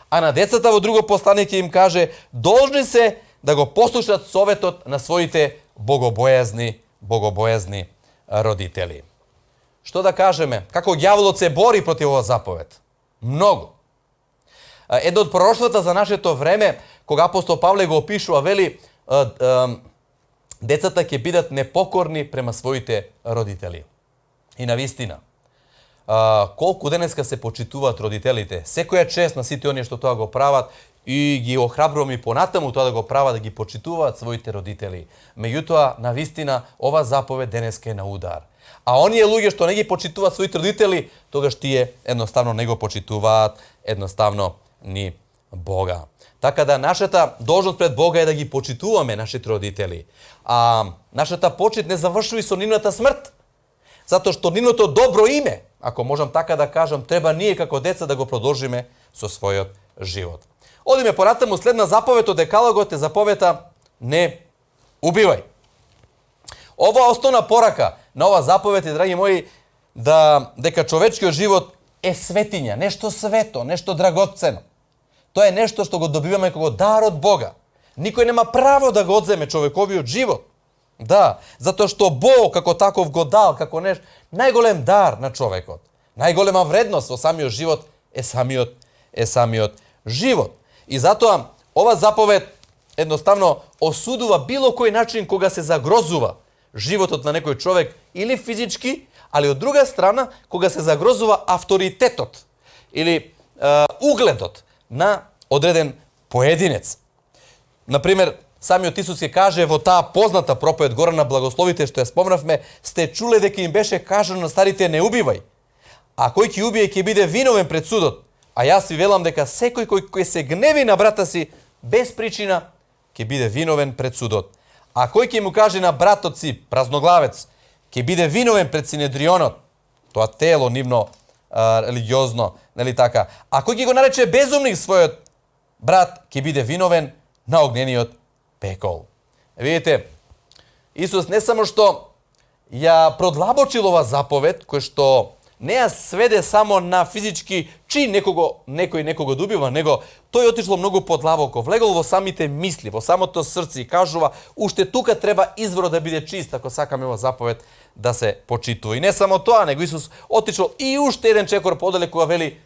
А на децата во друго послание ќе им каже, должни се да го послушат советот на своите богобојазни родители. Што да кажеме? Како ѓаволот се бори против оваа заповед? Многу. Едно од пророштвата за нашето време, кога апостол Павле го опишува, вели, децата ќе бидат непокорни према своите родители. И навистина, колку денеска се почитуваат родителите, секоја чест на сите оние што тоа го прават, и ги охрабрувам и понатаму тоа да го прават, да ги почитуваат своите родители. Меѓутоа, навистина, ова заповед денеска е на удар. А оние луѓе што не ги почитуваат своите родители, тогаш тие едноставно не го почитуваат едноставно ни Бога. Така да нашата должност пред Бога е да ги почитуваме нашите родители. А нашата почит не завршува и со нивната смрт. Затоа што нивното добро име, ако можам така да кажам, треба ние како деца да го продолжиме со својот живот. Одиме понатаму, следна заповед од Декалогот е заповета не убивај. Ова основна порака на ова заповед е, драги мои, дека човечкиот живот е светиња, нешто свето, нешто драгоцено. Тоа е нешто што го добиваме како дар од Бога. Никој нема право да го одземе човековиот живот. Да, затоа што Бог како таков го дал, како најголем дар на човекот. Најголема вредност во самиот живот е самиот живот. И затоа ова заповед едноставно осудува било кој начин кога се загрозува животот на некој човек или физички, али од друга страна кога се загрозува авторитетот или угледот на одреден поединец. Например, самиот Исус ќе каже во таа позната проповед горе на благословите што ја спомнавме, сте чуле дека им беше кажано на старите не убивај, а кој ќе убие ќе биде виновен пред судот. А јас ви велам дека секој кој се гневи на брата си без причина ќе биде виновен пред судот. А кој ќе му каже на братот си празноглавец ќе биде виновен пред Синедрионот, тоа тело нивно религиозно, нели така. А кој ќе го нарече безумник својот брат ќе биде виновен на огнениот пекол. Видите, Исус не само што ја продлабочил ова заповед, кој што не ја сведе само на физички чин некој некого да убива, него тој отишло многу подлабоко, влегол во самите мисли, во самото срце и кажува, уште тука треба изворот да биде чист, ако сакаме ова заповед да се почитува. И не само тоа, него Исус отишол и уште еден чекор подалеку, а вели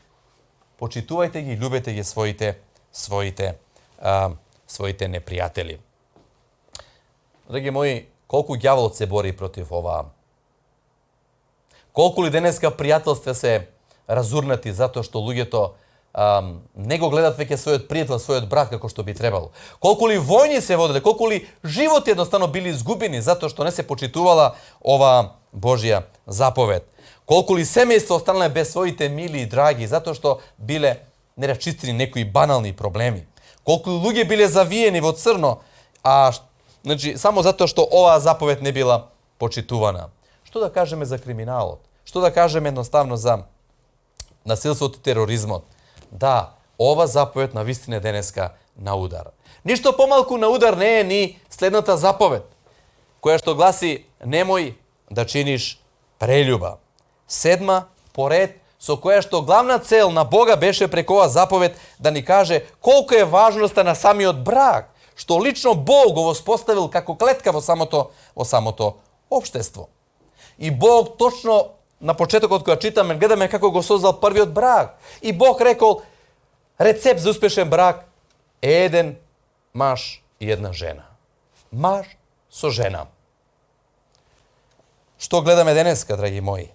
почитувајте ги, љубете ги своите непријатели. Драги мои, колку ѓаволот се бори против оваа? Колку ли денеска пријателства се разурнати затоа што луѓето не го гледат веќе својот пријател, својот брат како што би требало. Колку ли војни се воделе, колку ли животи едноставно били изгубени затоа што не се почитувала ова Божја заповед. Колку ли семејства останале без своите мили и драги затоа што биле нерасчистени некои банални проблеми. Колку луѓе биле завиени во црно, значи само затоа што оваа заповед не била почитувана. Што да кажеме за криминалот? Што да кажеме едноставно за насилството и тероризмот? Да, ова заповед на вистина денеска на удар. Ништо помалку на удар не е ни следната заповед, која што гласи немој да чиниш прелюба. 7 поред, со која што главна цел на Бога беше преку оваа заповед да ни каже колку е важноста на самиот брак, што лично Бог го воспоставил како клетка во самото општество. И Бог точно на почетокот кога читаме, гледаме како го создал првиот брак. И Бог рекол, рецепт за успешен брак е еден маж и една жена. Маж со жена. Што гледаме денеска, драги мои?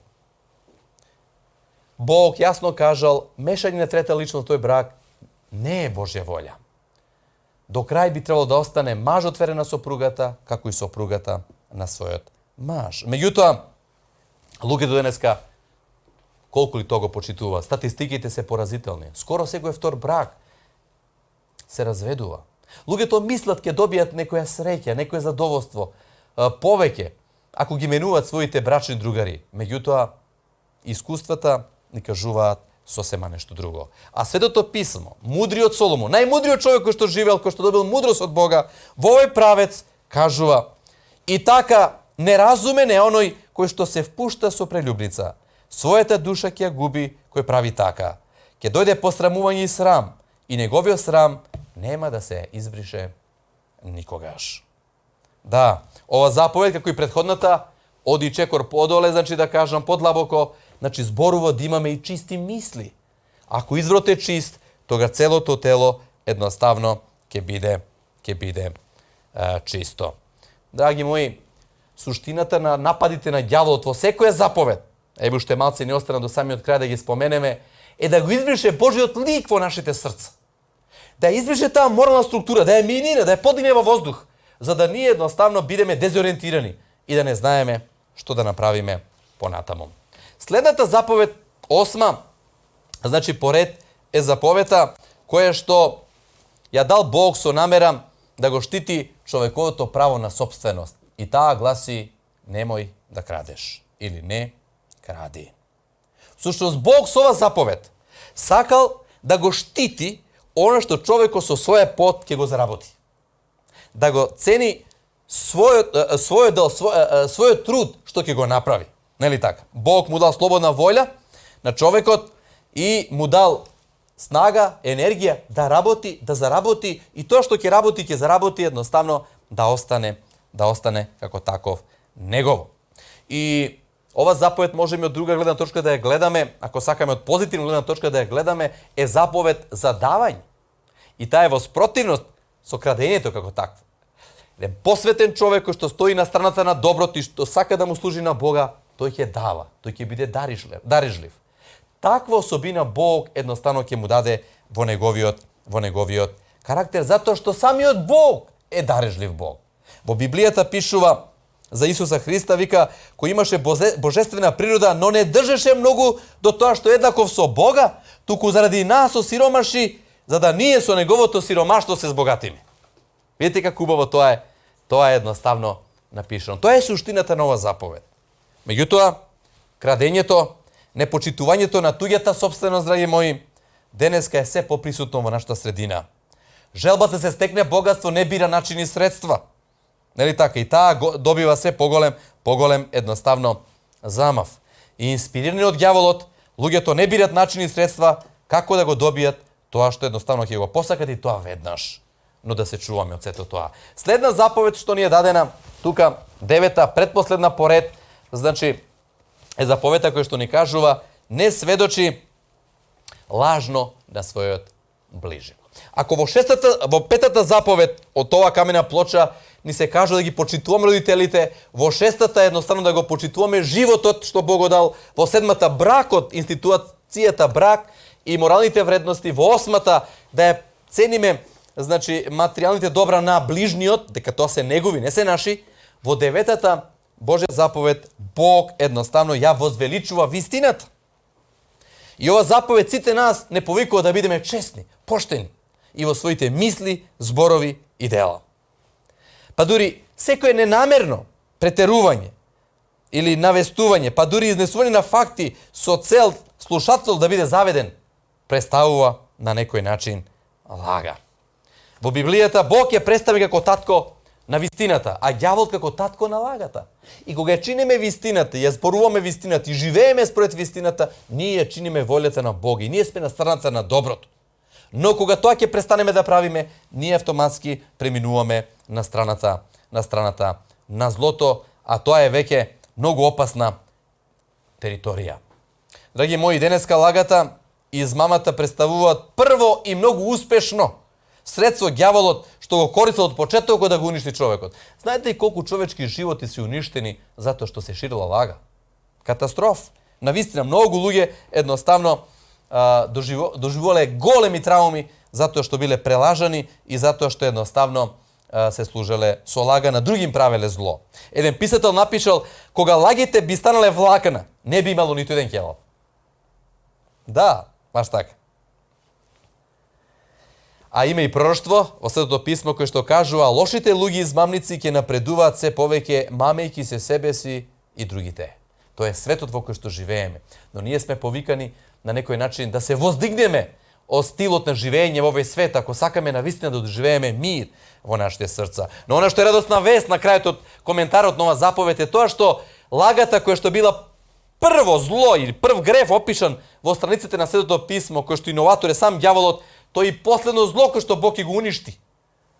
Бог јасно кажал, мешање на трета личност тој брак не е Божја волја. До крај би требало да остане мажот верен на сопругата, како и сопругата на својот маж. Меѓутоа, луѓето денеска, колку ли тоа го почитува, статистиките се поразителни. Скоро секој втор брак се разведува. Луѓето мислат ке добијат некоја среќа, некое задоволство, повеќе, ако ги менуваат своите брачни другари. Меѓутоа, искуствата ни кажуваат сосема нешто друго. А Светото писмо, мудриот Соломон, најмудриот човек кој што живеел, кој што добил мудрост од Бога, во овој правец кажува: и така неразумен е оној кој што се впушта со прелюбница. Својата душа ќе ја губи кој прави така. Ќе дојде посрамување и срам, и неговиот срам нема да се избрише никогаш. Да, ова заповед, како и претходната, оди чекор подоле, значи да кажам подлабоко, значи зборува да имаме и чисти мисли. Ако изворот е чист, тога целото тело едноставно ќе биде чисто. Драги мои, суштината на нападите на ѓаволот во секоја заповед, еве уште малце не остана до самиот крај да ги споменеме, е да го избрише Божиот лик во нашите срца. Да избрише таа морална структура, да ја минира, да ја подигне во воздух, за да ние едноставно бидеме дезориентирани и да не знаеме што да направиме понатаму. Следната заповед, 8, значи поред, е заповета која што ја дал Бог со намера да го штити човековото право на собственост. И таа гласи: немој да крадеш или не кради. Всушност Бог со оваа заповед сакал да го штити она што човекот со своја пот ќе го заработи. Да го цени својот труд што ќе го направи. Нели така? Бог му дал слободна волја на човекот и му дал снага, енергија да работи, да заработи, и тоа што ќе заработи едноставно да остане како таков негово. И ова заповед можеме од друга гледна точка да ја гледаме, ако сакаме од позитивна гледна точка да ја гледаме, е заповед за давање. И таа е во спротивност со крадењето како такво. Еден посветен човек кој што стои на страната на доброто и што сака да му служи на Бога, тој ќе дава, тој ќе биде дарижлив. Таква особина Бог едноставно ќе му даде во неговиот карактер, затоа што самиот Бог е дарижлив Бог. Во Библијата пишува за Исуса Христа, вика, кој имаше божествена природа, но не држеше многу до тоа што еднаков со Бога, туку заради нас осиромаши, за да ние со неговото сиромаштво се збогатиме. Видите како убаво тоа е едноставно напишано. Тоа е суштината на оваа заповед. Меѓутоа, крадењето, непочитувањето на туѓата собственост, драги мои, денеска е се поприсутно во нашата средина. Желбата се стекне богатство не бира начини и средства. Нели така? И таа добива се поголем едноставно замав. И инспирирани од ѓаволот, луѓето не бират начини и средства како да го добијат тоа што едноставно ќе го посакат, и тоа веднаш. Но да се чуваме од сето тоа. Следна заповед што ни е дадена, тука 9-та, предпоследна поред, значи, е заповета која што ни кажува не сведочи лажно на својот ближен. Ако во петата заповед од ова камена плоча ни се кажува да ги почитуваме родителите, во шестата едноставно да го почитуваме животот што Бог го дал, во седмата бракот, институцијата брак и моралните вредности, во осмата да ја цениме, значи, материјалните добра на ближниот, дека тоа се негови, не се наши, во деветата Божја заповед Бог едноставно ја возвеличува вистината. И ова заповед сите нас не повикува да бидеме честни, поштени и во своите мисли, зборови и дела. Па дури секое ненамерно претерување или навестување, па дури изнесување на факти со цел слушател да биде заведен, представува на некој начин лага. Во Библијата Бог ја представи како татко на вистината, а ѓаволот како татко на лагата. И кога ја чиниме вистината, ја зборуваме вистината и живееме според вистината, ние ја чиниме волјата на Бог и ние сме на страната на доброто. Но кога тоа ќе престанеме да правиме, ние автоматски преминуваме на страната на злото, а тоа е веќе многу опасна територија. Драги мои, денеска лагата и измамата представуваат прво и многу успешно средство ѓаволот што го користел од почетокот да го уништи човекот. Знаете ли колку човечки животи се уништени затоа што се ширила лага? Катастроф. Навистина, многу луѓе едноставно доживувале големи трауми затоа што биле прелажани и затоа што едноставно се служеле со лага, на други им правеле зло. Еден писател напишал: кога лагите би станале влакна, не би имало ниту еден ќелап. Да, баш така. А има и пророштво во Светото писмо кој што кажува: лошите луѓе измамници ќе напредуваат се повеќе, мамејќи се себе си и другите. Тоа е светот во кој што живееме. Но ние сме повикани на некој начин да се воздигнеме од стилот на живење во овој свет, ако сакаме навистина да доживееме мир во нашите срца. Но она што е радосна вест на крајот од коментарот на ова заповед е тоа што лагата која што била прво зло или прв греф опишан во страниците на Светото писмо, кој што иноватор е сам ѓаволот, тој и последно зло кој што Бог ќе го уништи.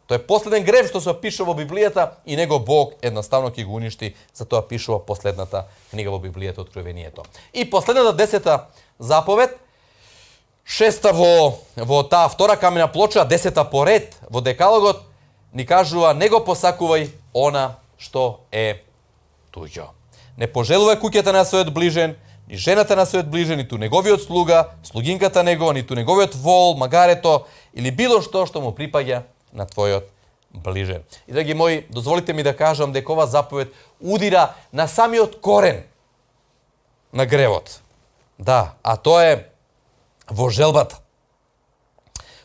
Тој е последен греф што се опишува во Библијата и него Бог едноставно ќе го уништи, затоа пишува последната книга во Библијата, Откровението. И последната 10-та заповед, 6-та во таа втора камена плоча, 10-та поред во Декалогот, ни кажува: не го посакувај она што е туѓо. Не пожелувај куќата на својот ближен, ни жената на својот ближен, ниту неговиот слуга, слугинката негова, ниту неговиот вол, магарето или било што му припаѓа на твојот ближен. И драги мои, дозволите ми да кажам дека ова заповед удира на самиот корен на гревот. Да, а тоа е во желбата.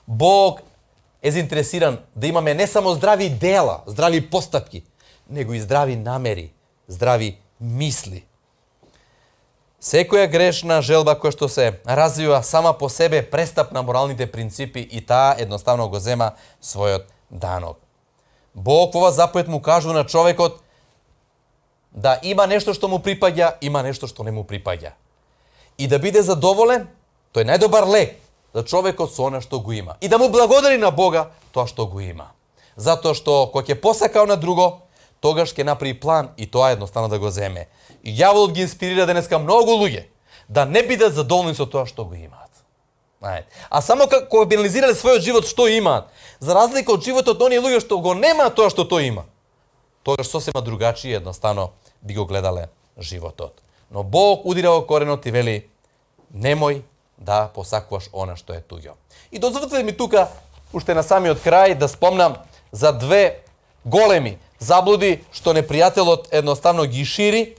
Бог е заинтересиран да имаме не само здрави дела, здрави постапки, него и здрави намери, здрави мисли. Секоја грешна желба која што се развива сама по себе престап на моралните принципи и таа едноставно го зема својот данок. Бог во ова заповед му кажува на човекот да има нешто што му припаѓа, има нешто што не му припаѓа. И да биде задоволен, тој е најдобар лек за човекот со она што го има. И да му благодари на Бога тоа што го има. Затоа што кога ќе посакал на друго, тогаш ќе направи план и тоа едноставно да го земе. И ѓаволот ги инспирира денеска многу луѓе да не бидат задоволни со тоа што го имаат. А само кога би анализирале својот живот што имаат, за разлика од животот оние луѓе што го немаат тоа што тој има, тогаш сосема другачи едноставно би го гледале животот. Но Бог удира во коренот и вели: немој да посакуваш она што е туѓо. И дозволете ми тука, уште на самиот крај, да спомнам за две големи заблуди што непријателот едноставно ги шири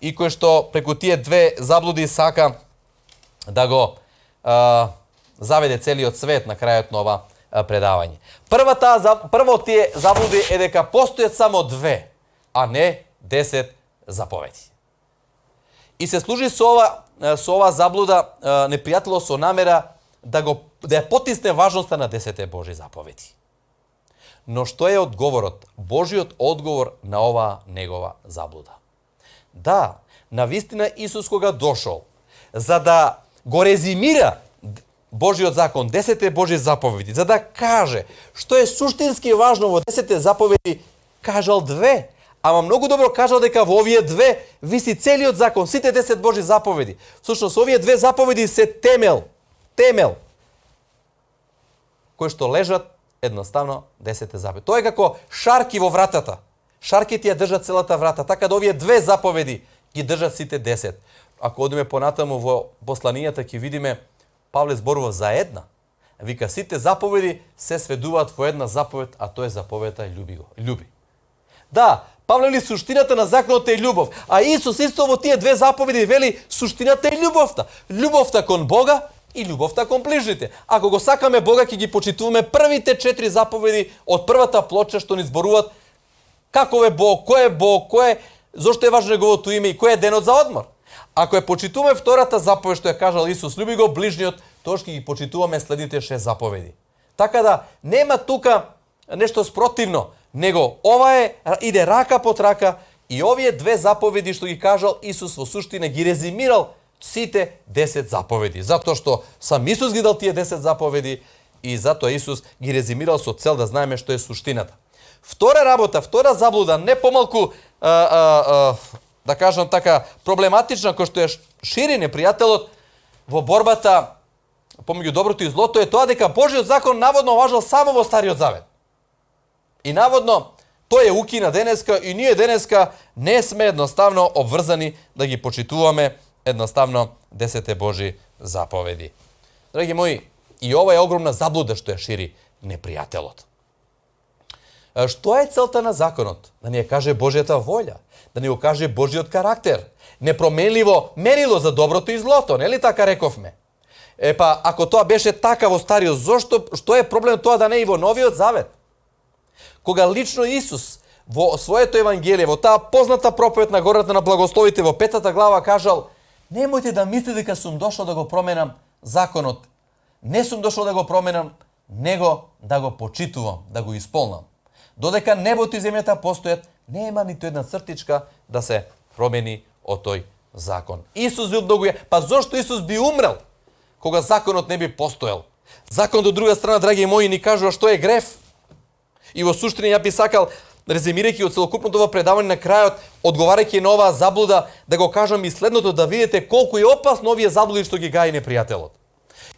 и кој што преку тие две заблуди сака да го заведе целиот свет на крајот на ова предавање. Прво од тие заблуди е дека постојат само две, а не 10 заповеди. И се служи со ова заблуда непријателот со намера да ја потисне важноста на 10 Божји заповеди. Но што е одговорот, Божиот одговор на оваа негова заблуда? Да, навистина Исус кога дошол, за да го резимира Божиот закон, 10 Божји заповеди, за да каже што е суштински важно во 10 заповеди, кажал две, Ама многу добро кажал дека во овие две виси целиот закон, сите 10 Божи заповеди. Всушност, овие две заповеди се темел, кои што лежат едноставно 10 заповеди. Тоа е како шарки во вратата. Шарките ја држат целата врата, така да овие две заповеди ги држат сите 10. Ако одиме понатаму во посланијата, ќе видиме Павле зборува за една. Вика, сите заповеди се сведуваат во една заповед, а тоа е заповедта љуби го. Љуби. Да, Павле вели суштината на законот е љубов, а Исус исто во тие две заповеди вели суштината е љубовта. Љубовта кон Бога и ljubовта кон ближните. Ако го сакаме Бога, ќе ги почитуваме првите 4 заповеди од првата плоча што ни зборуваат каков е Бог, зошто е важно неговото име и кој е денот за одмор. Ако ја почитуваме втората заповед што ја кажал Исус, љуби го ближниот, тоа ќе ги почитуваме следните 6 заповеди. Така да нема тука нешто спротивно, него ова иде рака под рака и овие две заповеди што ги кажал Исус во суштина ги резимирал сите 10 заповеди. Затоа што сам Исус ги дал тие 10 заповеди и затоа Исус ги резимирал со цел да знаеме што е суштината. Втора работа, втора заблуда, не помалку да кажам така проблематична, кој што ја шири непријателот во борбата помеѓу доброто и злото, е тоа дека Божиот закон наводно важел само во Стариот Завет. И наводно тој е укина денеска и ние денеска не сме едноставно обврзани да ги почитуваме едноставно 10 Божи заповеди. Драги мои, и ова е огромна заблуда што ја шири непријателот. Што е целта на законот? Да ни ја каже Божјата волја, да ни го каже Божиот карактер, непроменливо мерило за доброто и злото, нели така рековме? Епа, ако тоа беше така во Стариот, што е проблем тоа да не е и во Новиот Завет? Кога лично Исус во своето евангелие, во таа позната проповед на гората на благословите во 5 глава кажал: немојте да мислите дека сум дошол да го променам законот. Не сум дошол да го променам, него да го почитувам, да го исполнам. Додека небото и земјата постојат, нема ниту една цртичка да се промени од тој закон. Исус бил многу па зошто Исус би умрел кога законот не би постоел? Законот од друга страна, драги мои, ни кажува што е греф. И во суштина ја би сакал, резимирајќи од целокупното ова предавање на крајот, одговарајќи на оваа заблуда, да го кажам и следното, да видите колку е опасно овие заблуди што ги гаи непријателот.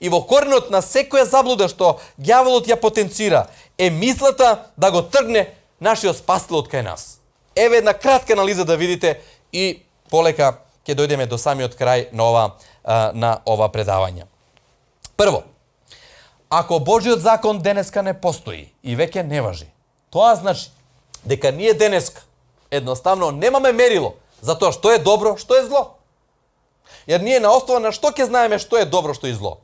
И во коренот на секоја заблуда што ѓаволот ја потенцира, е мислата да го тргне нашиот спасител од кај нас. Еве една кратка анализа да видите и полека ќе дојдеме до самиот крај на ова предавање. Прво, ако Божиот закон денеска не постои и веќе не важи, тоа значи дека ние денеска едноставно немаме мерило за тоа што е добро, што е зло. Јер ние на основа на што ќе знаеме што е добро, што е зло?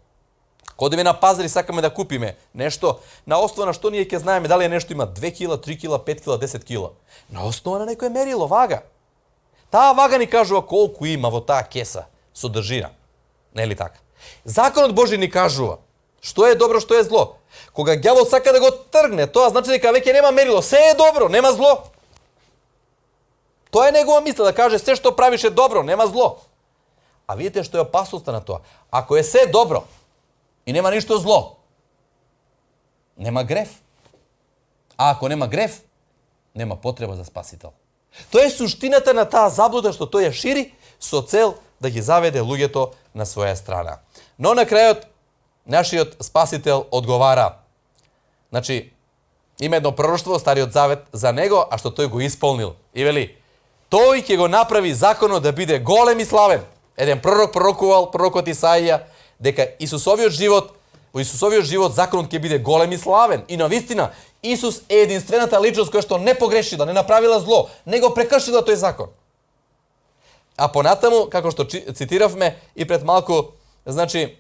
Кога одиме на пазар и сакаме да купиме нешто, на основа на што ние ќе знаеме дали нешто има 2 кила, 3 кила, 5 кила, 10 кила? На основа на некое мерило, вага. Таа вага ни кажува колку има во таа кеса содржина. Нели така? Законот Божи ни кажува што е добро, што е зло. Кога ѓавол сака да го тргне, тоа значи дека веќе нема мерило. Се е добро, нема зло. Тоа е негова мисла, да каже се што правиш е добро, нема зло. А видите што е опасноста на тоа. Ако е се добро и нема ништо зло, нема греф. А ако нема греф, нема потреба за спасител. Тоа е суштината на таа заблуда што тој ја шири со цел да ги заведе луѓето на своја страна. Но на крајот нашиот спасител одговара. Значи, има едно пророштво во Стариот Завет за него, а што тој го исполнил. И вели: тој ќе го направи законот да биде голем и славен. Еден пророк пророкувал, пророкот Исаија, дека во Исусовиот живот законот ќе биде голем и славен. И навистина, Исус е единствената личност која што не погрешила, не направила зло, не го прекршила тој закон. А понатаму, како што цитиравме и пред малку, значи,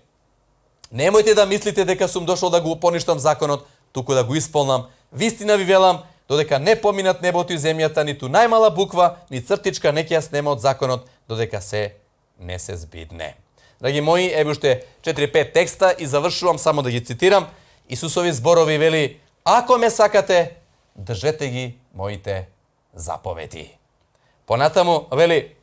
немојте да мислите дека сум дошол да го поништам законот, туку да го исполнам. Вистина ви велам, додека не поминат небото и земјата, ниту најмала буква, ни цртичка не ќе ја снема од законот, додека се не се збидне. Драги мои, еве уште 4-5 текста и завршувам само да ги цитирам. Исусови зборови вели: ако ме сакате, држете ги моите заповеди. Понатаму вели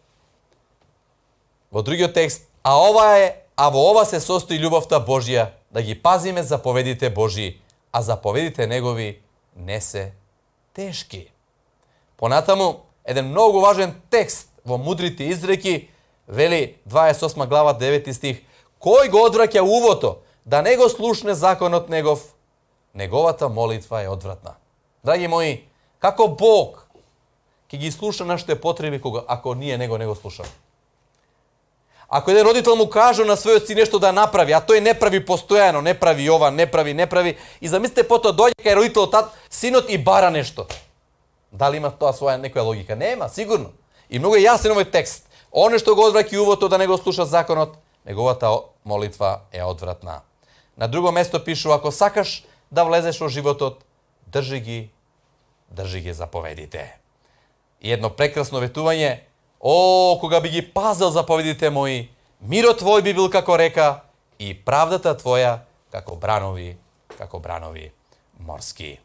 во другиот текст: а во ова се состои љубовта Божја, да ги пазиме заповедите Божји, а заповедите негови не се тешки. Понатаму еден многу важен текст во Мудрите изреки, вели 28 глава 9 стих, кој го одвраќа увото, да не го слушне законот негов, неговата молитва е одвратна. Драги мои, како Бог ќе ги слуша нашите потреби ако ние него не го слушаме? Ако еден родител му каже на својот син нешто да направи, а тој не прави постојано, не прави ова, не прави, и замислите потоа доаѓа кај родителот, синот и бара нешто. Дали има тоа своја некоја логика? Нема, сигурно. И многу е јасен овој текст. Оне што го одвраќа увото да не го слуша законот, неговата молитва е одвратна. На друго место пишува, ако сакаш да влезеш во животот, држи ги заповедите. И едно прекрасно ветување, о, кога би ги пазил заповедите мои, мирот твој би бил како река и правдата твоја како бранови морски.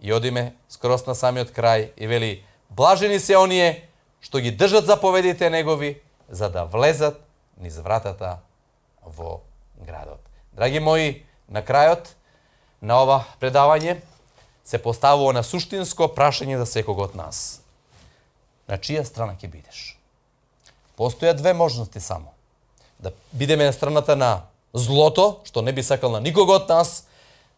И одиме скрос на самиот крај и вели, блажени се оние што ги држат заповедите негови, за да влезат низ вратата во градот. Драги мои, на крајот на ова предавање се поставува на суштинско прашање за секого од нас. На чија страна ќе бидеш? Постојат две можности само. Да бидеме на страната на злото, што не би сакал на никого од нас,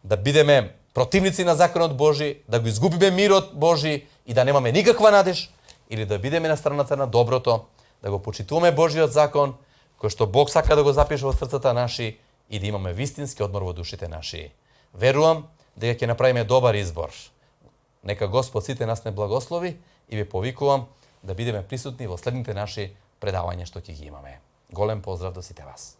да бидеме противници на законот Божи, да го изгубиме мирот Божи и да немаме никаква надеж, или да бидеме на страната на доброто, да го почитуваме Божиот закон, кој што Бог сака да го запише во срцата наши и да имаме вистински одмор во душите наши. Верувам дека ќе направиме добар избор. Нека Господ сите нас не благослови и ви повикувам да бидеме присутни во следните наши предавања што ќе ги имаме. Голем поздрав до сите вас.